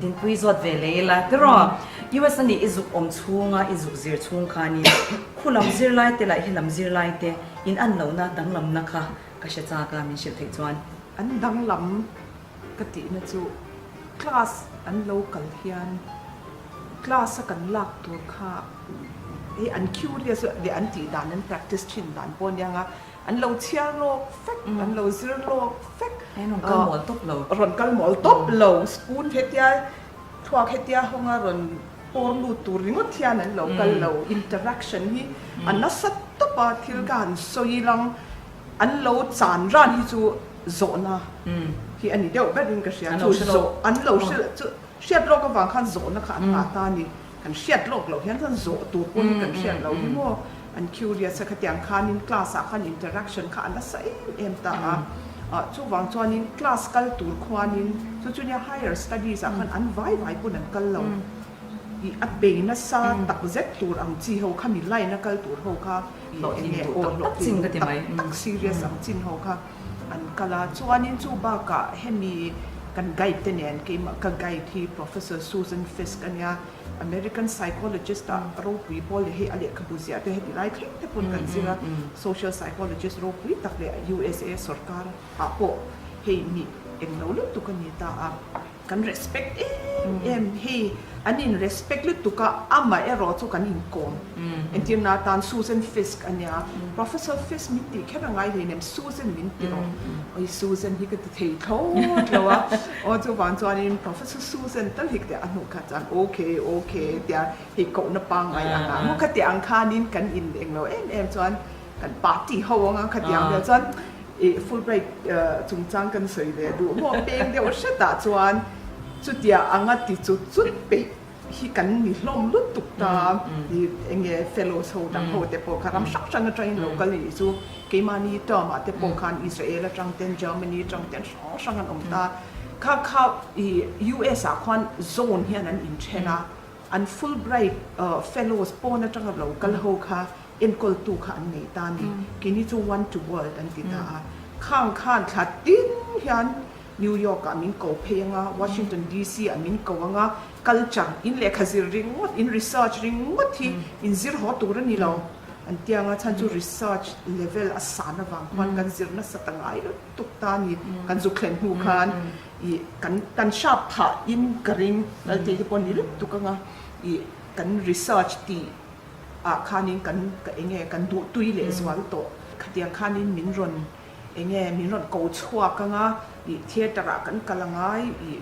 Dinpui zawt ve leh ila tiraw US a nih i zuk awm chhunga i zuk zir chhung khanin khu lam zirlai te lah hi lam zirlai te in an lohna danglamna kha ka hre chak a min hrilh theih chuan. An danglam ka tihna chu class an lo kal hian Class a kan lak tur kha hei an curious a leh an tih dan an practice thin dan pawh ania nga an lo chhiar lawk vek an lo zir lawk vek Rawn kal mawl tawp lo. Rawn kal mawl tawp lo spoon hetia thluak hetia hawnga rawn pawr lut tur ringawt hian an lo kal lo interaction hi a nasa tawp a thil ka han sawi lang an lo chan ran hi chu zawhna hi a ni deuh berin ka hria chu zawh an lo hrilh chu Hriat lawk avang khan zawhna kha an ngah ta a ni. Kan hriat lawk loh hian chuan zawh tur pawh hi kan hriat loh hi maw? An curious a, khatiang khanin class ah khan interaction kha a nasa em em ta a. Chuvang chuanin class kal tur khuanin chu chu nia higher studies ah khan an vai vai pawn an kal lo. I a bei nasa tak zet tur ang chi ho kha mi line a kal tur ho kha hlawhtlin duh tak tak chin ka ti mai. Tak serious ang chin ho kha. An kal a, chuanin chu bakah hemi kan guide te nen keimah ka guide hi Professor Susan Fiske a nia, American psychologist ah ropui pawl leh hei a lehkhabu ziah te heti lai thleng te pawn kan zir a, social psychologist ropui tak leh USA sawrkar ah pawh hei mi englo lutuk a ni ta a. Kan respect em em hei an in respect lutuk a amah erawh chu kan inkawm entirna atan Susan Fisk a nia Professor Fisk min tih kher a ngai hleinem Susan min ti rawh oi Susan hi ka ti thei thlawt lo a aw chuvang chuanin Professor Susan tal hi ka ti a hnuh kha chuan ok ok tia hei kohna pangngai ang a maw khati ang khanin kan in englo em em chuan kan party ho anga khatiang vel chuan Ih Fulbright chungchang kan sawi ve duh maw peng deuh hretah chuan chutia anga ti chut chut peih hi kan ni hlawm lutuk ta ih enge fellows ho dang ho te pawh kha ram hrang hrang atangin lo kal nih chu keimahni term ah te pawh khan Israel atang ten Germany atang ten hrang hrang an awm ta kha kha ih US ah khuan zone hian an inthen a an Fulbright fellows pawn atanga lo kal ho kha Enkawltu kha an nei ta a ni. Keini chu One to World an ti ta a. Khang khan thla tin hian New York ah min ko phei ang a, Washington DC ah min ko ang a, culture, in lehkha zir ringawt, in research ringawt hi in zir haw tur a ni lo an ti ang a, chhan chu research level a san avang khuan kan zir nasa ta ngai lutuk ta a ni. Kan zuk thlen hnu khan ih kan kan sharp phah in ka ring, Laltei te pawh ni lutuk ang a, ih kan research tih ah khanin kan ka enge kan duh tui leh zual tawh. Khatiang khanin min rawn enge min rawn ko chhuak anga ih theatre ah kan kal angai ih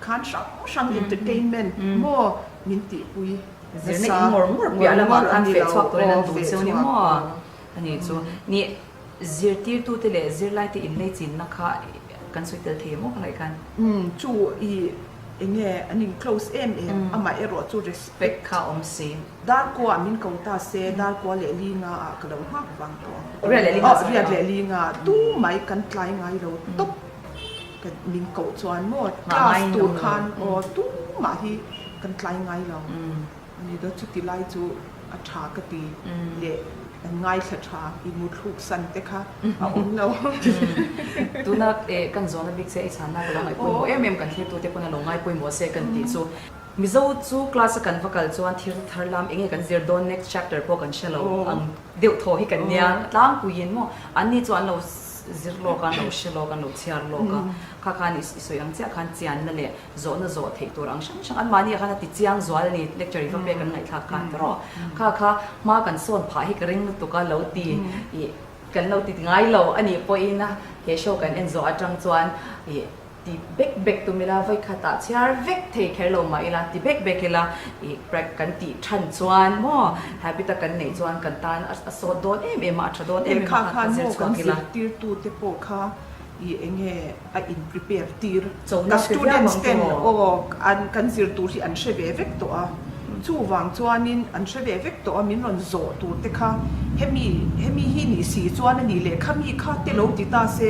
khan hrang hrang entertainment maw min tihpui Zirna in ngawr ngawr piah lamah khan feh chhuak turin an duh cheu ni maw? Ani chu ni zirtirtute leh zirlaite inlei chinna kha kan sawi tel thei maw ka ngaih khan? Umm chu ih enge an in close em em amah erawh chu Pek kha awm si. Darkua min ko ta se, Darkua leh Linga ah ka lo nghak vang tawh ang. Riat leh Linga Riat leh Linga tu mai kan tlai ngai lo tawp ka min koh chuan maw class tur khan aw tu mah hi kan tlai ngai lo. Ani daw chuti lai chu a tha ka ti leh an ngaithla tha i muthluk san te kha a awm lo. Tuna kan zawhna bik che i chhanna ka lo ngaihpawimawh em em kan thirtute pawn a lo ngaipawimawh se kan tih chu. Mizo chu class a kan va kal chuan thil thar lam enge kan zir dawn next chapter pawh kan hre lo ang deuh thaw hi kan nia tlangpuiin maw an ni chu an lo zir lawk a an lo hre lawk an lo chhiar lawk a kha khan i sawi ang chiah khan chianna leh zawhna zawh theih tur ang hrang hrang anmahni ah khan a ti chiang zual a ni lecture i va pek an ngaihthlak khan te rawh kha kha hma kan sawn phah hi ka ring lutuk a lo ti ih kan lo ti ngai lo a nih pawhin a he show kan en zawh atang chuan ih Ti bek bek tum ila, vawikhatah chhiar vek thei kher lo mah ila, ti bek bek ila, ih prek kan tih than chuan maw habit a kan neih chuan kan tan a sawt dawn em em a, a tha dawn em em a kha kan zir chhuak ila. Zirtirtute pawh kha ih eng nge a in prepare tir, ka students ten aw an kan zir tur hi an hre ve vek tawh a, chuvang chuanin an hre ve vek tawh a min rawn zawh tur te kha hemi hemi hi nih si chuan a nih leh khami kha te lo ti ta se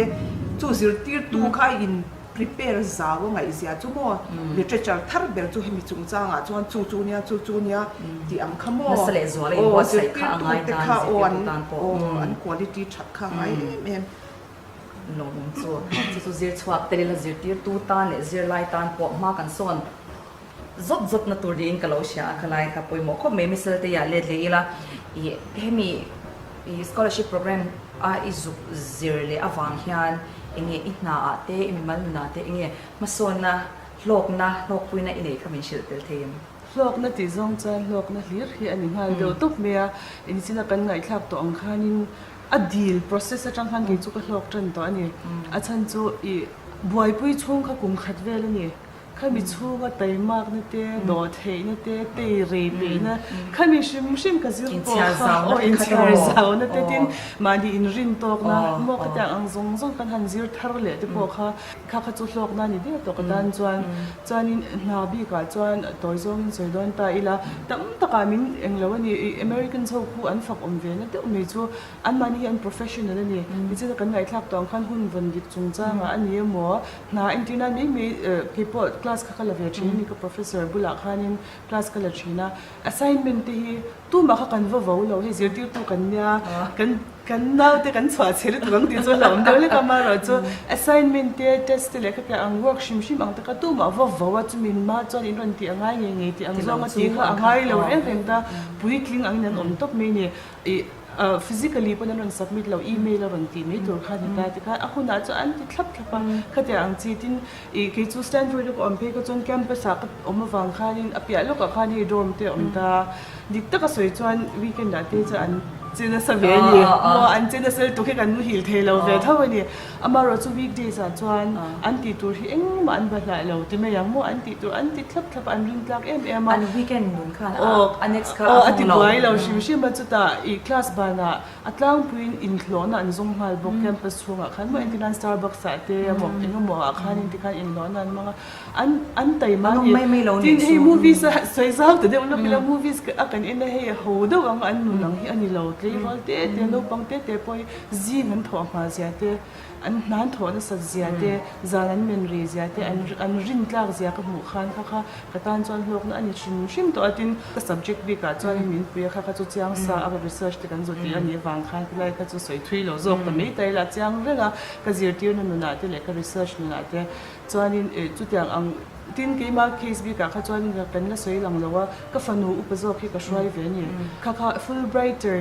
chu zirtirtu kha a in prepare zau a ngaihzia chu maw literature thar ber chu hemi chungchangah chuan chu chu nia chu chu nia tih ang kha maw aw zirtirtu te kha aw an aw an quality that kha a ngai em em. Lawmawm chu chu chu zir chhuak tel ila zirtirtu tan leh zirlai tan pawh hma kan sawn Zawt zawt na tur niin ka lo hria a, khalai kha pawimawh khawp mai Misal te ah let leh ila ih hemi ih scholarship program a i zuk zir leh avang hian enge i hna ah te i mimal nun ah te enge hmasawnna hlawkna hlawkpuina i neih kha min hrilh tel thei em? Hlawkna tih zawng chuan hlawkna hlir hi a ni nghal deuh tawp mai a, inchina kan ngaihthlak tawh ang khanin a dil process atang khan kei chu ka hlawk tan tawh a ni. A chhan chu ih buaipui chhung kha kum khat vel a ni. Khami chhunga taimakna te, dawhtheihna te, tei rei peihna, khami hrim hrim ka zir pawh kha aw inchhiar zauna te tin mahni inrin tawkna maw khatiang ang zawng zawng kan han zir thar leh te pawh kha kha kha chu hlawkna a ni der tawh ka tan chuan chuanin hna bikah chuan tawi zawngin sawi dawn ta ila tam takah min englo a ni ih Americans ho khu an fak awm ve na deuh mai chu anmahni hi an professional a ni tichuan kan ngaihthlak tawh ang khan hun vawn dik chungchangah a ni emaw Hna entir nan mai mai kei pawh class kha ka la ve thin a ni ka professor bulah khanin class ka la thin a, assignment te hi tumah kha kan va vo lo hei zirtirtu kan nia kan kan naute kan chhuah chhe lutuk ang tih chu a hlauhawm deuh lek a amaherawh chu assignment te test te leh kha ang work hrim hrim ang te kha tumah va vo a chumi hma chuan in rawn tih a ngai ngei ngei tih ang zawng a tih kha a ngai lo reng reng ta puitling angin an awm tawp mai a ni ih. Physically pawn an rawn submit lo, email a rawn tih mai tur kha a ni ta tikhan a hunah chuan an ti thlap thlap a, khatiang ang chi tin ih kei chu Stanford a ka awm phei kha chuan campus ah ka awm avang khanin a piah lawkah khan hei dorm te a awm ta a, dik taka sawi chuan weekend ah te chuan an che nasa ve a ni, maw an che nasa lutuk hi kan muhil thei lo ve tho a ni. Amaherawh chu weekdays ah chuan an tih tur hi engmah an va hlah lo ti mai ang maw an tih tur an ti thlap thlap a an rin tlak em em a. An weekend nun khan a next kha a hawng lo. A ti buai lo hrim hrim a chutah ih class banah a tlangpuiin inhlawhna an zawng nghal bawk campus chhungah khan maw entirnan Starbucks ah te emaw engemaw ah khanin tikhan inhlawhna an hmang a an an taima a ni. Tin hei movies a sawi zau ta deuh lawk ila movies a kan en a hei a ho deuh ang an nun ang hi a ni lo tleirawl te te naupang te te pawh hi Zing an thawh hma zia te, an hnan thawh nasat zia te, zan an men rei zia te, an an rin tlak zia ka hmuh khan kha kha ka tan chuan hlawkna a ni hrim hrim tawh a. Tin, ka subject bikah chuanin min pui a, kha kha chu chiang sa a, ka research te kan zawh tih a nih avang khan khilai kha chu sawi thui lo zawk ta mai ta ila chiang reng a, ka zirtirna nunah te leh ka research nunah te chuanin chutiang ang Tin, keimah case bikah kha chuan kan la sawi lang lo a, ka fanu upa zawk hi ka hruai ve a ni. Kha kha Fulbrighter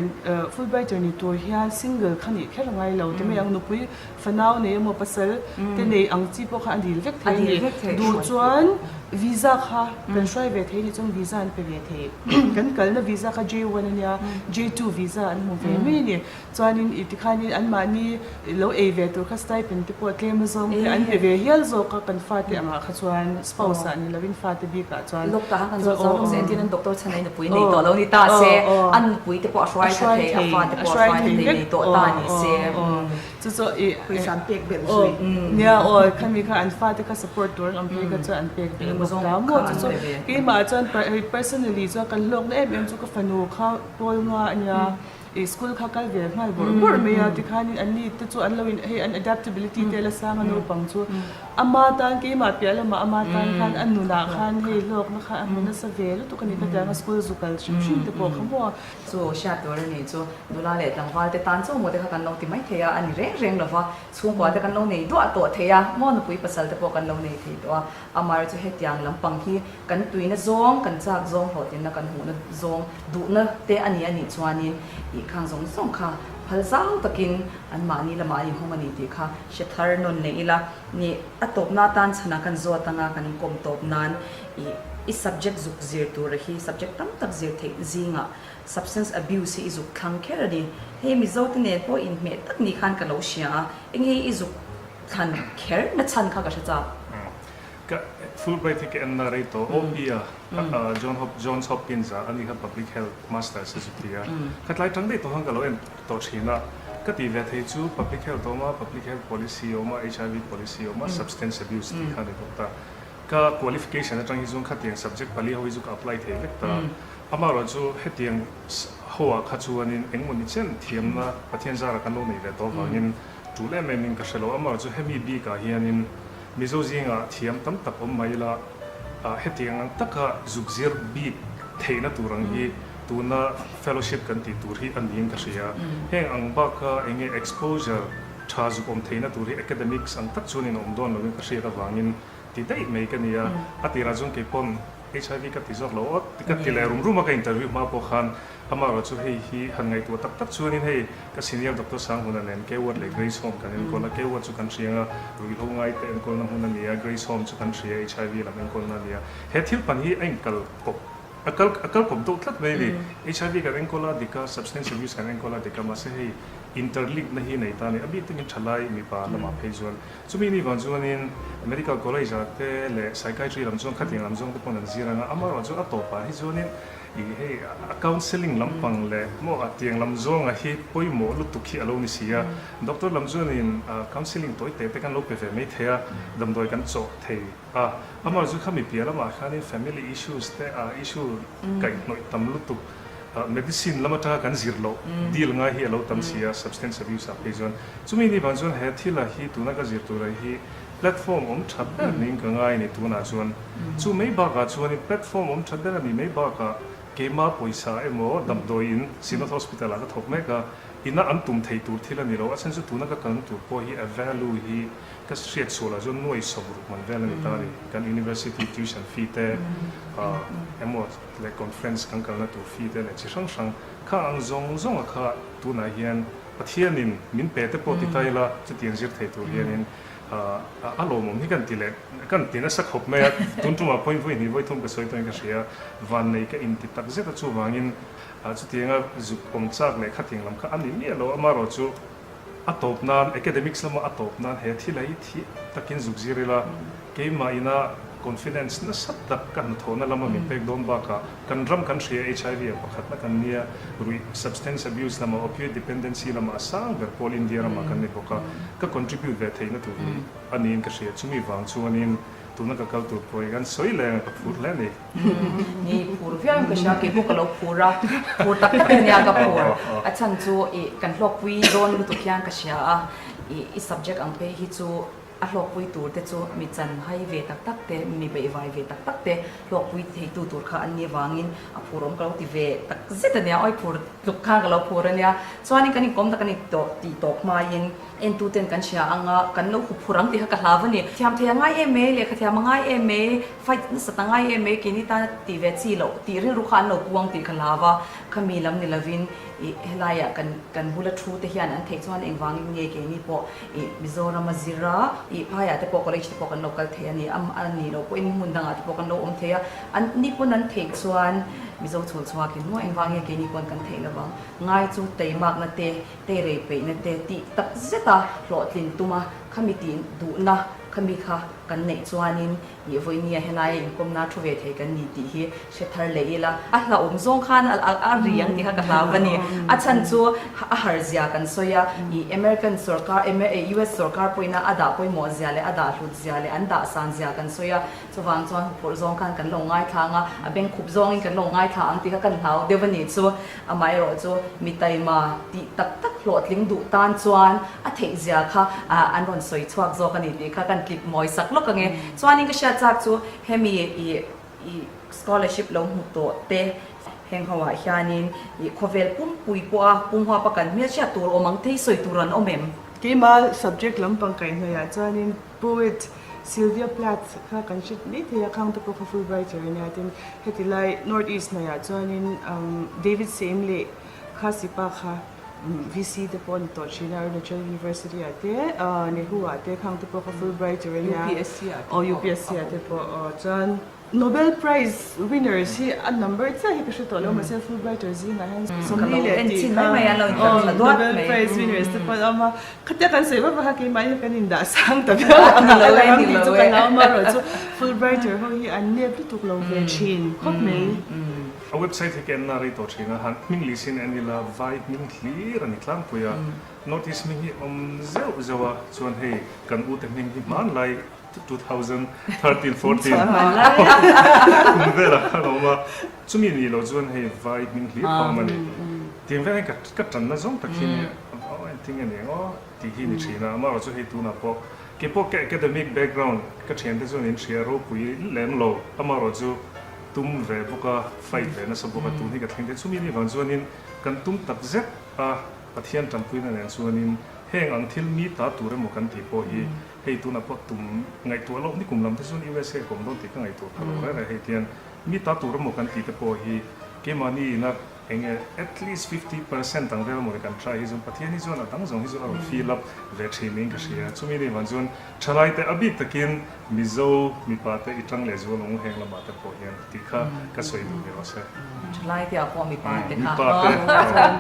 Fulbrighter ni tur hian single kha nih kher a ngai lo ti mai ang, nupui fanau nei emaw pasal te nei ang chi pawh kha a dil vek thei a ni. Duh chuan visa kha kan hruai ve thei a nih chuan visa an pe ve thei. Kan kalna visa kha J1 a nia, J2 visa an hmu ve mai a ni. Chuanin i tikhanin anmahni lo ei ve tur kha stipend te pawh tlem azawng te an pe ve hial zawk a, kan fate angah kha chuan spouse ah ni lovin fate bikah chuan Lawk tah khan kan zawh zawk se entir an doctor chhan a i nupui nei tawh lo ni ta se, a nupui te pawh a hruai tha thei, a fate pawh a hruai tha thei nei tawh ta ni se. Chu chu i Pawisa an pek belh zui. Nia aw khami kha an fate kha support tur an awm phei kha chuan an pek belh bawk ta maw chu chu keimah chuan personally chuan kan hlawkna em em chu ka fanu kha pawl nga a nia. I school kha kal ve nghal bawrh bawrh mai a, tikhanin an ni te chu an lo in hei an adaptability te la sang a naupang chu ama tan keimah piah lamah ama tan khan a nunah khan hei hlawkna kha a hmu nasa ve lutuk a ni ka ti ang a school zu kal hrim hrim te pawh kha maw. Chu hriat tur a ni chu nula leh tlangval te tan chaw maw te kha kan lo ti mai thei a, a ni reng reng lova chhungkua te kan lo nei duah tawh thei a maw nupui pasal te pawh kan lo nei thei tawh a, Amar chu hetiang lampang hi kan tuina zawng, kan chak zawng, hlawhtlinna kan hmuhna zawng, duhna te a ni a nih chuanin ih khang zawng zawng kha phal zau takin anmahni lamah an inhawng a ni tih kha hre thar nawn leh ila. Nih a tawpna atan chhanah kan zawt anga kan inkawm tawp nan ih i subject zuk zir tura hi subject tam tak zir theih zingah substance abuse hi i zuk thlang kher a ni. Hei Mizo te nen pawh inhmeh tak ni khan ka lo hria a, enge i zuk Thlan kher na chhan kha ka hre chak. Ka Fulbright hi ka en na rei tawh. OP a John Hop Johns Hopkins a ani kha Public Health Masters a zu ti a. Ka tlai tang daih tawh khan ka lo en tawh thin a. Ka tih ve thei chu Public Health a awm a, Public Health Policy a awm a, HIV Policy a awm a, Substance Abuse tih kha a ni tawh ta. Ka qualification atang hi chuan khatiang subject pali ho hi chu ka apply thei vek ta. Amaherawhchu hetiang ho ah kha chuanin engmawni chen thiamna Pathian zara kan lo neih ve tawh avangin Tul em em in ka hre lo, amaherawh chu hemi bikah hianin Mizo zingah thiam tam tak awm mai ila, hetiang ang taka zuk zir bik theihna tur ang hi tuna fellowship kan tih tur hi a niin ka hria. Heng ang baka enge exposure tha zuk awm theihna tur hi academics ang tak chuanin a awm dawn loin ka hriat avangin ti daih mai ka ni a. A tirah chuan keipawn HIV ka ti zawk lo aw ka ti leh rum rum a ka interview hma pawh khan Amaherawh chu hei hi han ngaihtuah tak tak chuanin hei ka senior Doctor Sanghuna nen K Ward leh Grace Home kan enkawl a, K Ward chu kan hria anga ruihhlo ngaite enkawlna hmun a ni a, Grace Home chu kan hria HIV lam enkawlna a ni a. He thil pan hi a inkal kawp a kal a kal kawp deuh tlat mai a ni. HIV kan enkawl a dik a, substance abuse kan enkawl a dik a, mahse hei interlink na hi nei ta a ni. A bik takin thalai mipa lamah phei chuan chumi ni vang chuanin Medical College ah te leh Psychiatry lam chuan khatiang lam zawng te paw'n an zir ang a, amaherawh chu a tawpah hi chuanin Ih hei a counselling lampang leh maw a tiang lam zawnga hi pawimawh lutuk hi a lo ni si a, doctor lam chuanin counselling tawi teh te kan lo pe ve mai thei a, damdawi kan chawh thei a, amah chu khami piah lamah khanin family issues te a issue kaihhnawih tam lutuk medicine lam atanga kan zir loh deal ngai hi a lo tam si a, substance abuse ah phei chuan chumi ni vang chuan he thila hi tuna ka zir tura hi Platform awm tha ber niin ka ngai a ni tunah chuan. Chu mai bakah chuanin platform awm tha ber a ni mai bakah keima pawisa emaw damdawiin Synod Hospital ah ka thawk mek a. ina an tum thei tur thil a ni lo. A chhan chu tuna ka kalna tur pawh hi a value hi ka hriat chhuah lah chuan nuai 60 man vel a ni ta a ni. Kan university tuition fee te emaw leh conference kan kalna tur fee te leh chi hrang hrang kha ang zawng zawnga kha tunah hian Pathianin min pe te pawh ti ta ila chutiang zir thei tur hianin a lawmawm hi kan ti leh kan ti nasa khawp mai a. Tun tumah pawhin vawi hnih vawi thum ka sawi tawhin ka hria. Vannei ka inti tak zet a chuvangin chutianga zuk awm chak leh khatiang lam kha a ni miah lo. Amaherawhchu a tawp nan academics lama a tawp nan he thil hi thiam takin zuk zir ila keimah ina confidence nasa tak ka hnathawhna lama min pek dawn bakah kan ram kan hria HIV ah pakhatna kan nia ruih substance abuse lamah opioid dependency lamah a sang ber pawl India ramah kan ni bawk a ka contribute ve theihna tur hi a niin ka hria chumi vang chuanin tuna ka kal tur pawh hi kan sawi leng a ka phur hle a ni. Ni phur viau in ka hria kei pawh ka lo phur a phur tak tak ania ka phur a chhan chu ih kan hlawkpui dawn lutuk hian ka hria a ih i subject ang phei hi chu A hlawkpui tur te chu mi chan hai ve tak tak te, mi beihvai ve tak tak te hlawkpui theitu tur kha an nih avangin a phur awm ka lo ti ve tak zet a nia, awi phur tluk khan ka lo phur a nia. Chuanin kan inkawm tak a ni tawh tih tawp hmain entu ten kan hria ang a, kan lo hup phur ang tih kha ka hlau a ni. Thiam thei a ngai em mai, lehkha thiam a ngai em mai, fight nasat a ngai em mai, keini tana tih ve chi loh tih rilru kha an lo pu ang tih ka hlau a, khami lam ni lovin ih helaiah kan kan bula thu te hian an theih chuan engvangin nge keini pawh Ih Mizoram a zir a, ih phaiah te pawh college te pawh kan lo kal thei a ni, a a nih loh pawhin hmun dangah te pawh kan lo awm thei a, an ni pawn an theih chuan Mizo chhul chhuakin maw engvang nge keini pawn kan theih lovang, ngai chu teimakna te, teirei peihna te tih tak zet a hlawhtlin tum a, khami tih duhna khami kha kan neih chuanin Ih vawinia helaia inkawmna thu ve thei kan ni tih hi hre thar leh ila. A hlauhawm zawng khan a ri ang tih kha ka hlau a ni. A chhan chu a har zia kan sawi a, ih American sorkar, US sorkar pawhina a dah pawimawh zia leh a dah hlut zia leh an dah san zia kan sawi a, chuvang chuan huphurh zawng khan kan lo ngaithla ang a, a beng khup zawngin kan lo ngaithla ang tih kha kan hlau deuh a nih chu. Amaherawh chu mi taima tih tak tak hlawhtling duh tan chuan a theih zia kha an rawn sawi chhuak zawk a ni tih kha kan tlip mawi sak lawk ang e. Chuanin ka hriat chak chu hemi ih ih scholarship lo hmu tawh te heng ho ah hianin ih khawvel pumpui pawh a pum huap a kan hmelhriat tur awm ang te hi sawi tur an awm em? Keimah subject lampang kaihhnawih ah chuanin Poet Sylvia Plath kha kan hre mai thei a, khang te pawh kha Fulbrighter a nia. Tin, heti lai North East hnaihah chuanin David Same leh Khasi pa kha VC te pawh a ni tawh thin a, Arunachal University ah te, Nehu ah te khang te pawh kha Fulbrighter a nia. UPSC ah te pawh. UPSC ah te pawh. Chuan Nobel Prize winners hi a number chiah hi ka hre tawh lo mahse Fulbrighter zingah hian 40 leh tih kha Nobel Prize winners te pawh an awm a, khatia kan sawi vak vak a keimah hi kan indah sang ta viau a ni lo ang tih chu ka hlau amaherawh chu Fulbrighter ho hi an nep lutuk lo ve thin khawp mai. A website hi ka en na rei tawh thin a, han hming lih sin en ila vai hming hlir a ni tlangpui a, North East hming hi awm zeuh zeuh a, chuan hei kan ute hming hi hmanlai 2013 14 kum velah khan a awm a, chumi nih loh chuan hei vai hming hlir kha a awm a ni. Tiang vel hian ka tanna zawng tak hi nia aw engtin nge ni ang aw tih hi ni thin a, amaherawh chu hei tunah pawh kei pawh ka academic background ka thiante chuan in hria ropui lem lo, amaherawh chu tum ve bawk a, fight ve nasa bawk a, tun hi ka thleng thei. Chumi nih vang chuanin kan tum tak zet a, Pathian tanpuina nen chuanin heng ang thil mi ta tur emaw kan tih pawh hi Hei tunah pawh tum ngaihtuah loh nikum lam te chuan USA kawm dawn tih ka ngaihtuah pha lo reng reng hei tian mi ta tur emaw kan tih te pawh hi keimahni ina eng nge at least 50% ang vel emaw ni kan try hi chuan Pathian hi chuan a dang zawng hi chu a rawn fill up ve thin niin ka hria. Chumi ni vang chuan thalai te a bik takin Mizo mipa te i tang leh zual ang u heng lamah te pawh hian tih kha ka sawi duh ni rawh se. Thalai te ah pawh mipa te kha. Mipa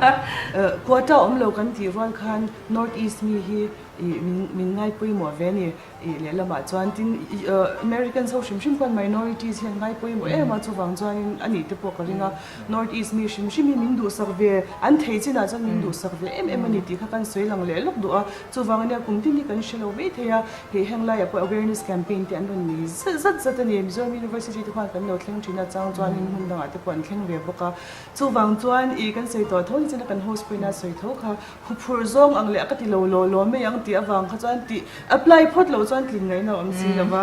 te. Quota awm lo kan tih rual khan North East mi hi Ih min min ngai pawimawh ve a ni. Ih lehlamah chuan tin ih Americans ho hrim hrim khuan minorities hi an ngai pawimawh em a, chuvang chuanin a nih te pawh ka ring a. North East mi hrim hrim hi min duhsak ve, an thei chinah chuan min duhsak ve em em a ni tih kha kan sawi lang leh lawk duh a. Chuvang ania kum tin hi kan hre lo mai thei a, hei heng laiah pawh awareness campaign te an rawn nei zat zat zat a ni. Mizoram University te khuan kan lo thleng thin a, chang chuanin hmun dangah te pawh an thleng ve bawk a. Chuvang chuan ih kan sawi tawh tho ni chuan kan host pawhin a sawi tho kha. Huphurh zawng ang leh a ka ti lo law law mai ang tih avang kha chuan tih apply phawt loh chuan tlin ngaihna a awm si lo va,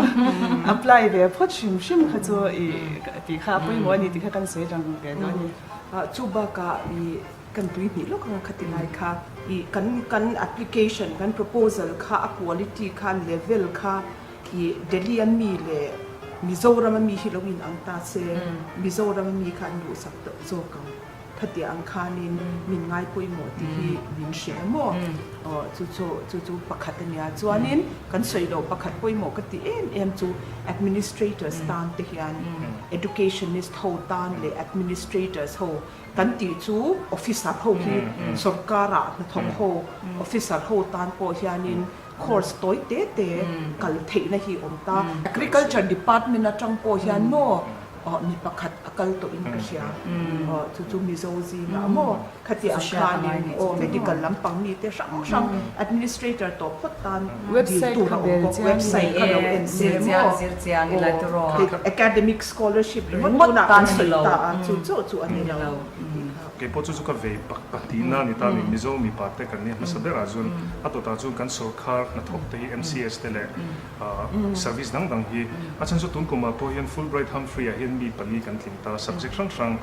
apply ve phawt hrim hrim kha chu i tih kha a pawimawh a ni tih kha kan sawi rang ve dawn a ni. Chu bakah i Kan tui hnih lawk anga khati lai kha i kan kan application kan proposal kha a quality kha level kha i Delhi a mi leh Mizoram a mi hi lo in ang ta se Mizoram a mi kha an duhsak deuh zawk ang khatiang ang khanin min ngai pawimawh tih hi min hrilh a maw aw chu chu chu chu pakhat a nia chuanin kan sawi loh pakhat pawimawh ka ti em em chu administrators tan te hian educationist ho tan leh administrators ho Kan tih chu officer ho hi sorkar-ah hnathawk ho officer ho tan pawh hianin course tawi te te kal theihna hi awm ta. Agriculture department atang pawh hian maw mi pakhat a kal tawhin ka hria. Chu chu Mizo zingah maw khatiang khanin aw medical lampang mite hrang hrang administrator tawh phawt tan dil tur a awm bawk. Website kha lo en se maw aw academic Scholarship ringawt tunah kan sawi ta a, chu chauh chu a ni lo tih kha. Kei pawh chu chu ka vei pak pahnihna a ni ta a ni. Mizo mipa te kan nia hmasa berah chuan a tawtah chuan kan sorkar hnathawk te hi MCS te leh service dang dang hi a chhan chu tun kumah pawh hian Fulbright Humphrey ah hian mi pali kan tling ta subject hrang hrang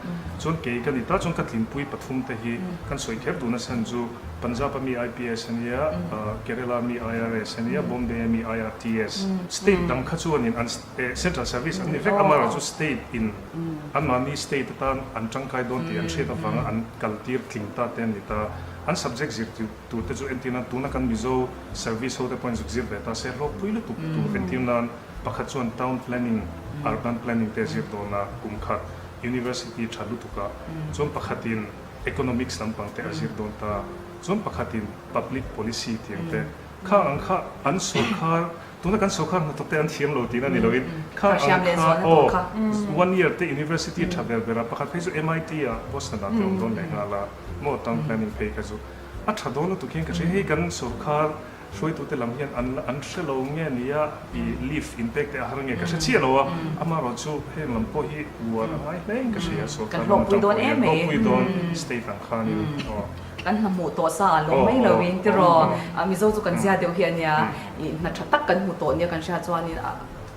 chuan kei ka ni ta chuan ka tlinpui pathum te hi kan sawi kher duhna chhan chu Punjab a mi IPS a nia, Kerala mi IRS a nia, Bombay a mi IRTS state dang kha chuanin an Central Service an ni vek amaherawhchu State in anmahni State atan an tangkai dawn tih an hriat avanga an kaltir tling ta te an ni ta. An subject zir tur te chu entir nan tuna kan Mizo Service ho te pawhin zuk zir ve ta se hlawkpui lutuk tur entir nan pakhat chuan Town Planning, Urban Planning te a zir dawn a kum khat University tha lutuk ah chuan pakhatin Economics lampang te a zir dawn ta chuan pakhatin Public Policy tiang te kha ang kha an sawrkhar Tuna kan sawrkar hnathawk te an thiam lo tihna ni loin kha ang kha aw one year te university tha ber ber a pakhat phei chu MIT ah Boston ah te awm dawn leh nghal a maw town planning phei kha chu a tha dawn lutuk hian ka hria hei kan sawrkar hruaitute lam hian an an hre lo nge nia i leave in pek te a har nge ka hre chiah lo a amaherawh chu heng lam pawh hi uar a ngai hle in ka hria sawrkar lam atang pawh hian hlawkpui dawn state ang khanin aw. Kan hna hmuh tawh sa a lawm mai lo in tiraw Mizo chu kan zia deuh hi a nia ih hna tha tak kan hmu tawh nia kan hria chuanin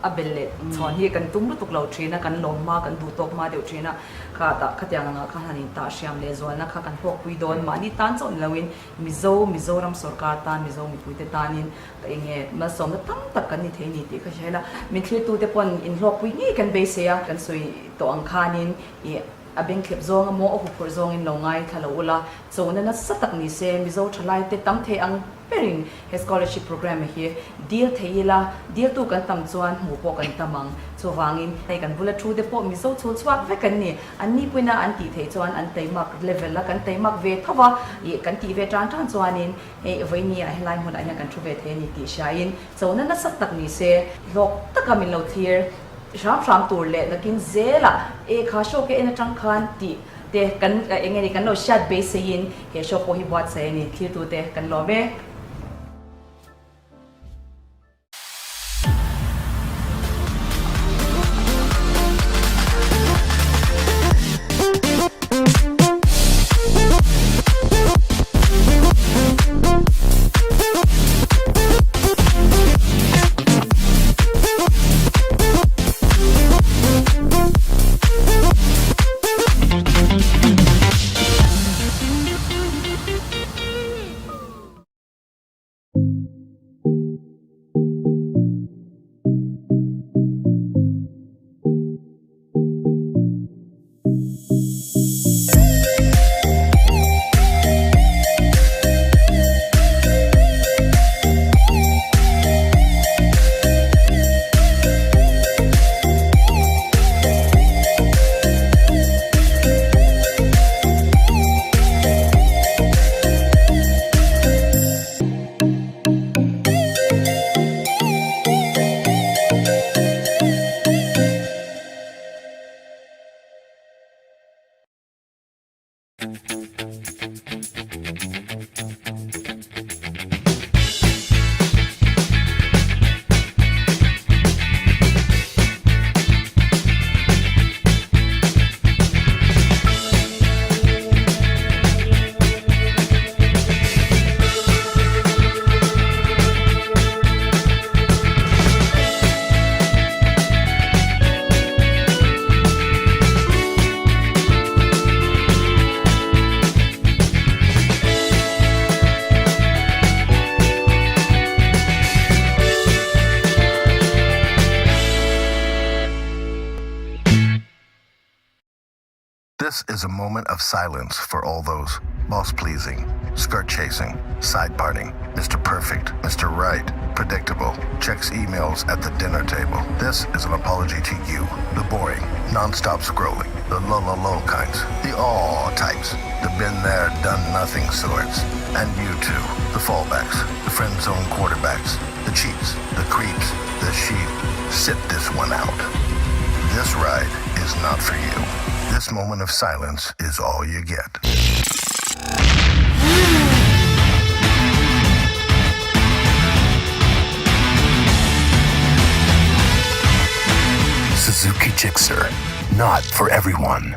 a bel leh chhawn hi kan tum lutuk lo thin a kan lawm hma kan duh tawk hma deuh thin a kha tah khatiang angah kha han in tah hriam leh zualna kha kan hlawkpui dawn mahni tan chauh ni loin Mizo Mizoram sorkar tan Mizo mipuite tanin ka eng nge malsawmna tam tak kan ni thei ni tih ka hria ila min thlirtute pawn in hlawkpui ngei kan beisei a kan sawi tawh ang khanin ih A bengthlep zawng a maw a huphurh zawngin lo ngaithla lo ula, chona nasa tak ni se Mizo thalaite tam thei ang berin he scholarship programme hi dil thei ila, diltu kan tam chuan hmuh pawh kan tam ang. Chuvangin hei kan bula thu te pawh Mizo chhul chhuak vek an ni. An ni puina an tih theih chuan an taimak level a kan taimak ve tho va, ih kan tih ve tan tan chuanin hei vawiini ah helai hmunah hian kan thu ve thei a ni tih hriain chona nasa tak ni se hlawk taka min lo thlir. Hram hram tur leh nakin zelah e kha show ka en atang khan tih te kan eng nge ni kan lo hriat beiseiin he show pawh hi buatsaih a ni thiltute kan lawm e. This is a moment of silence for all those boss pleasing, skirt chasing, side parting, Mr. Perfect, Mr. Right, predictable, checks emails at the dinner table. This is an apology to you, the boring, non-stop scrolling, the low, low, low kinds, the all types, the been there, done nothing sorts, and you too, the fallbacks, the friend zone quarterbacks, the cheats, the creeps, the sheep. Sit this one out. This ride is not for you. This moment of silence is all you get. Suzuki Gixxer, not for everyone.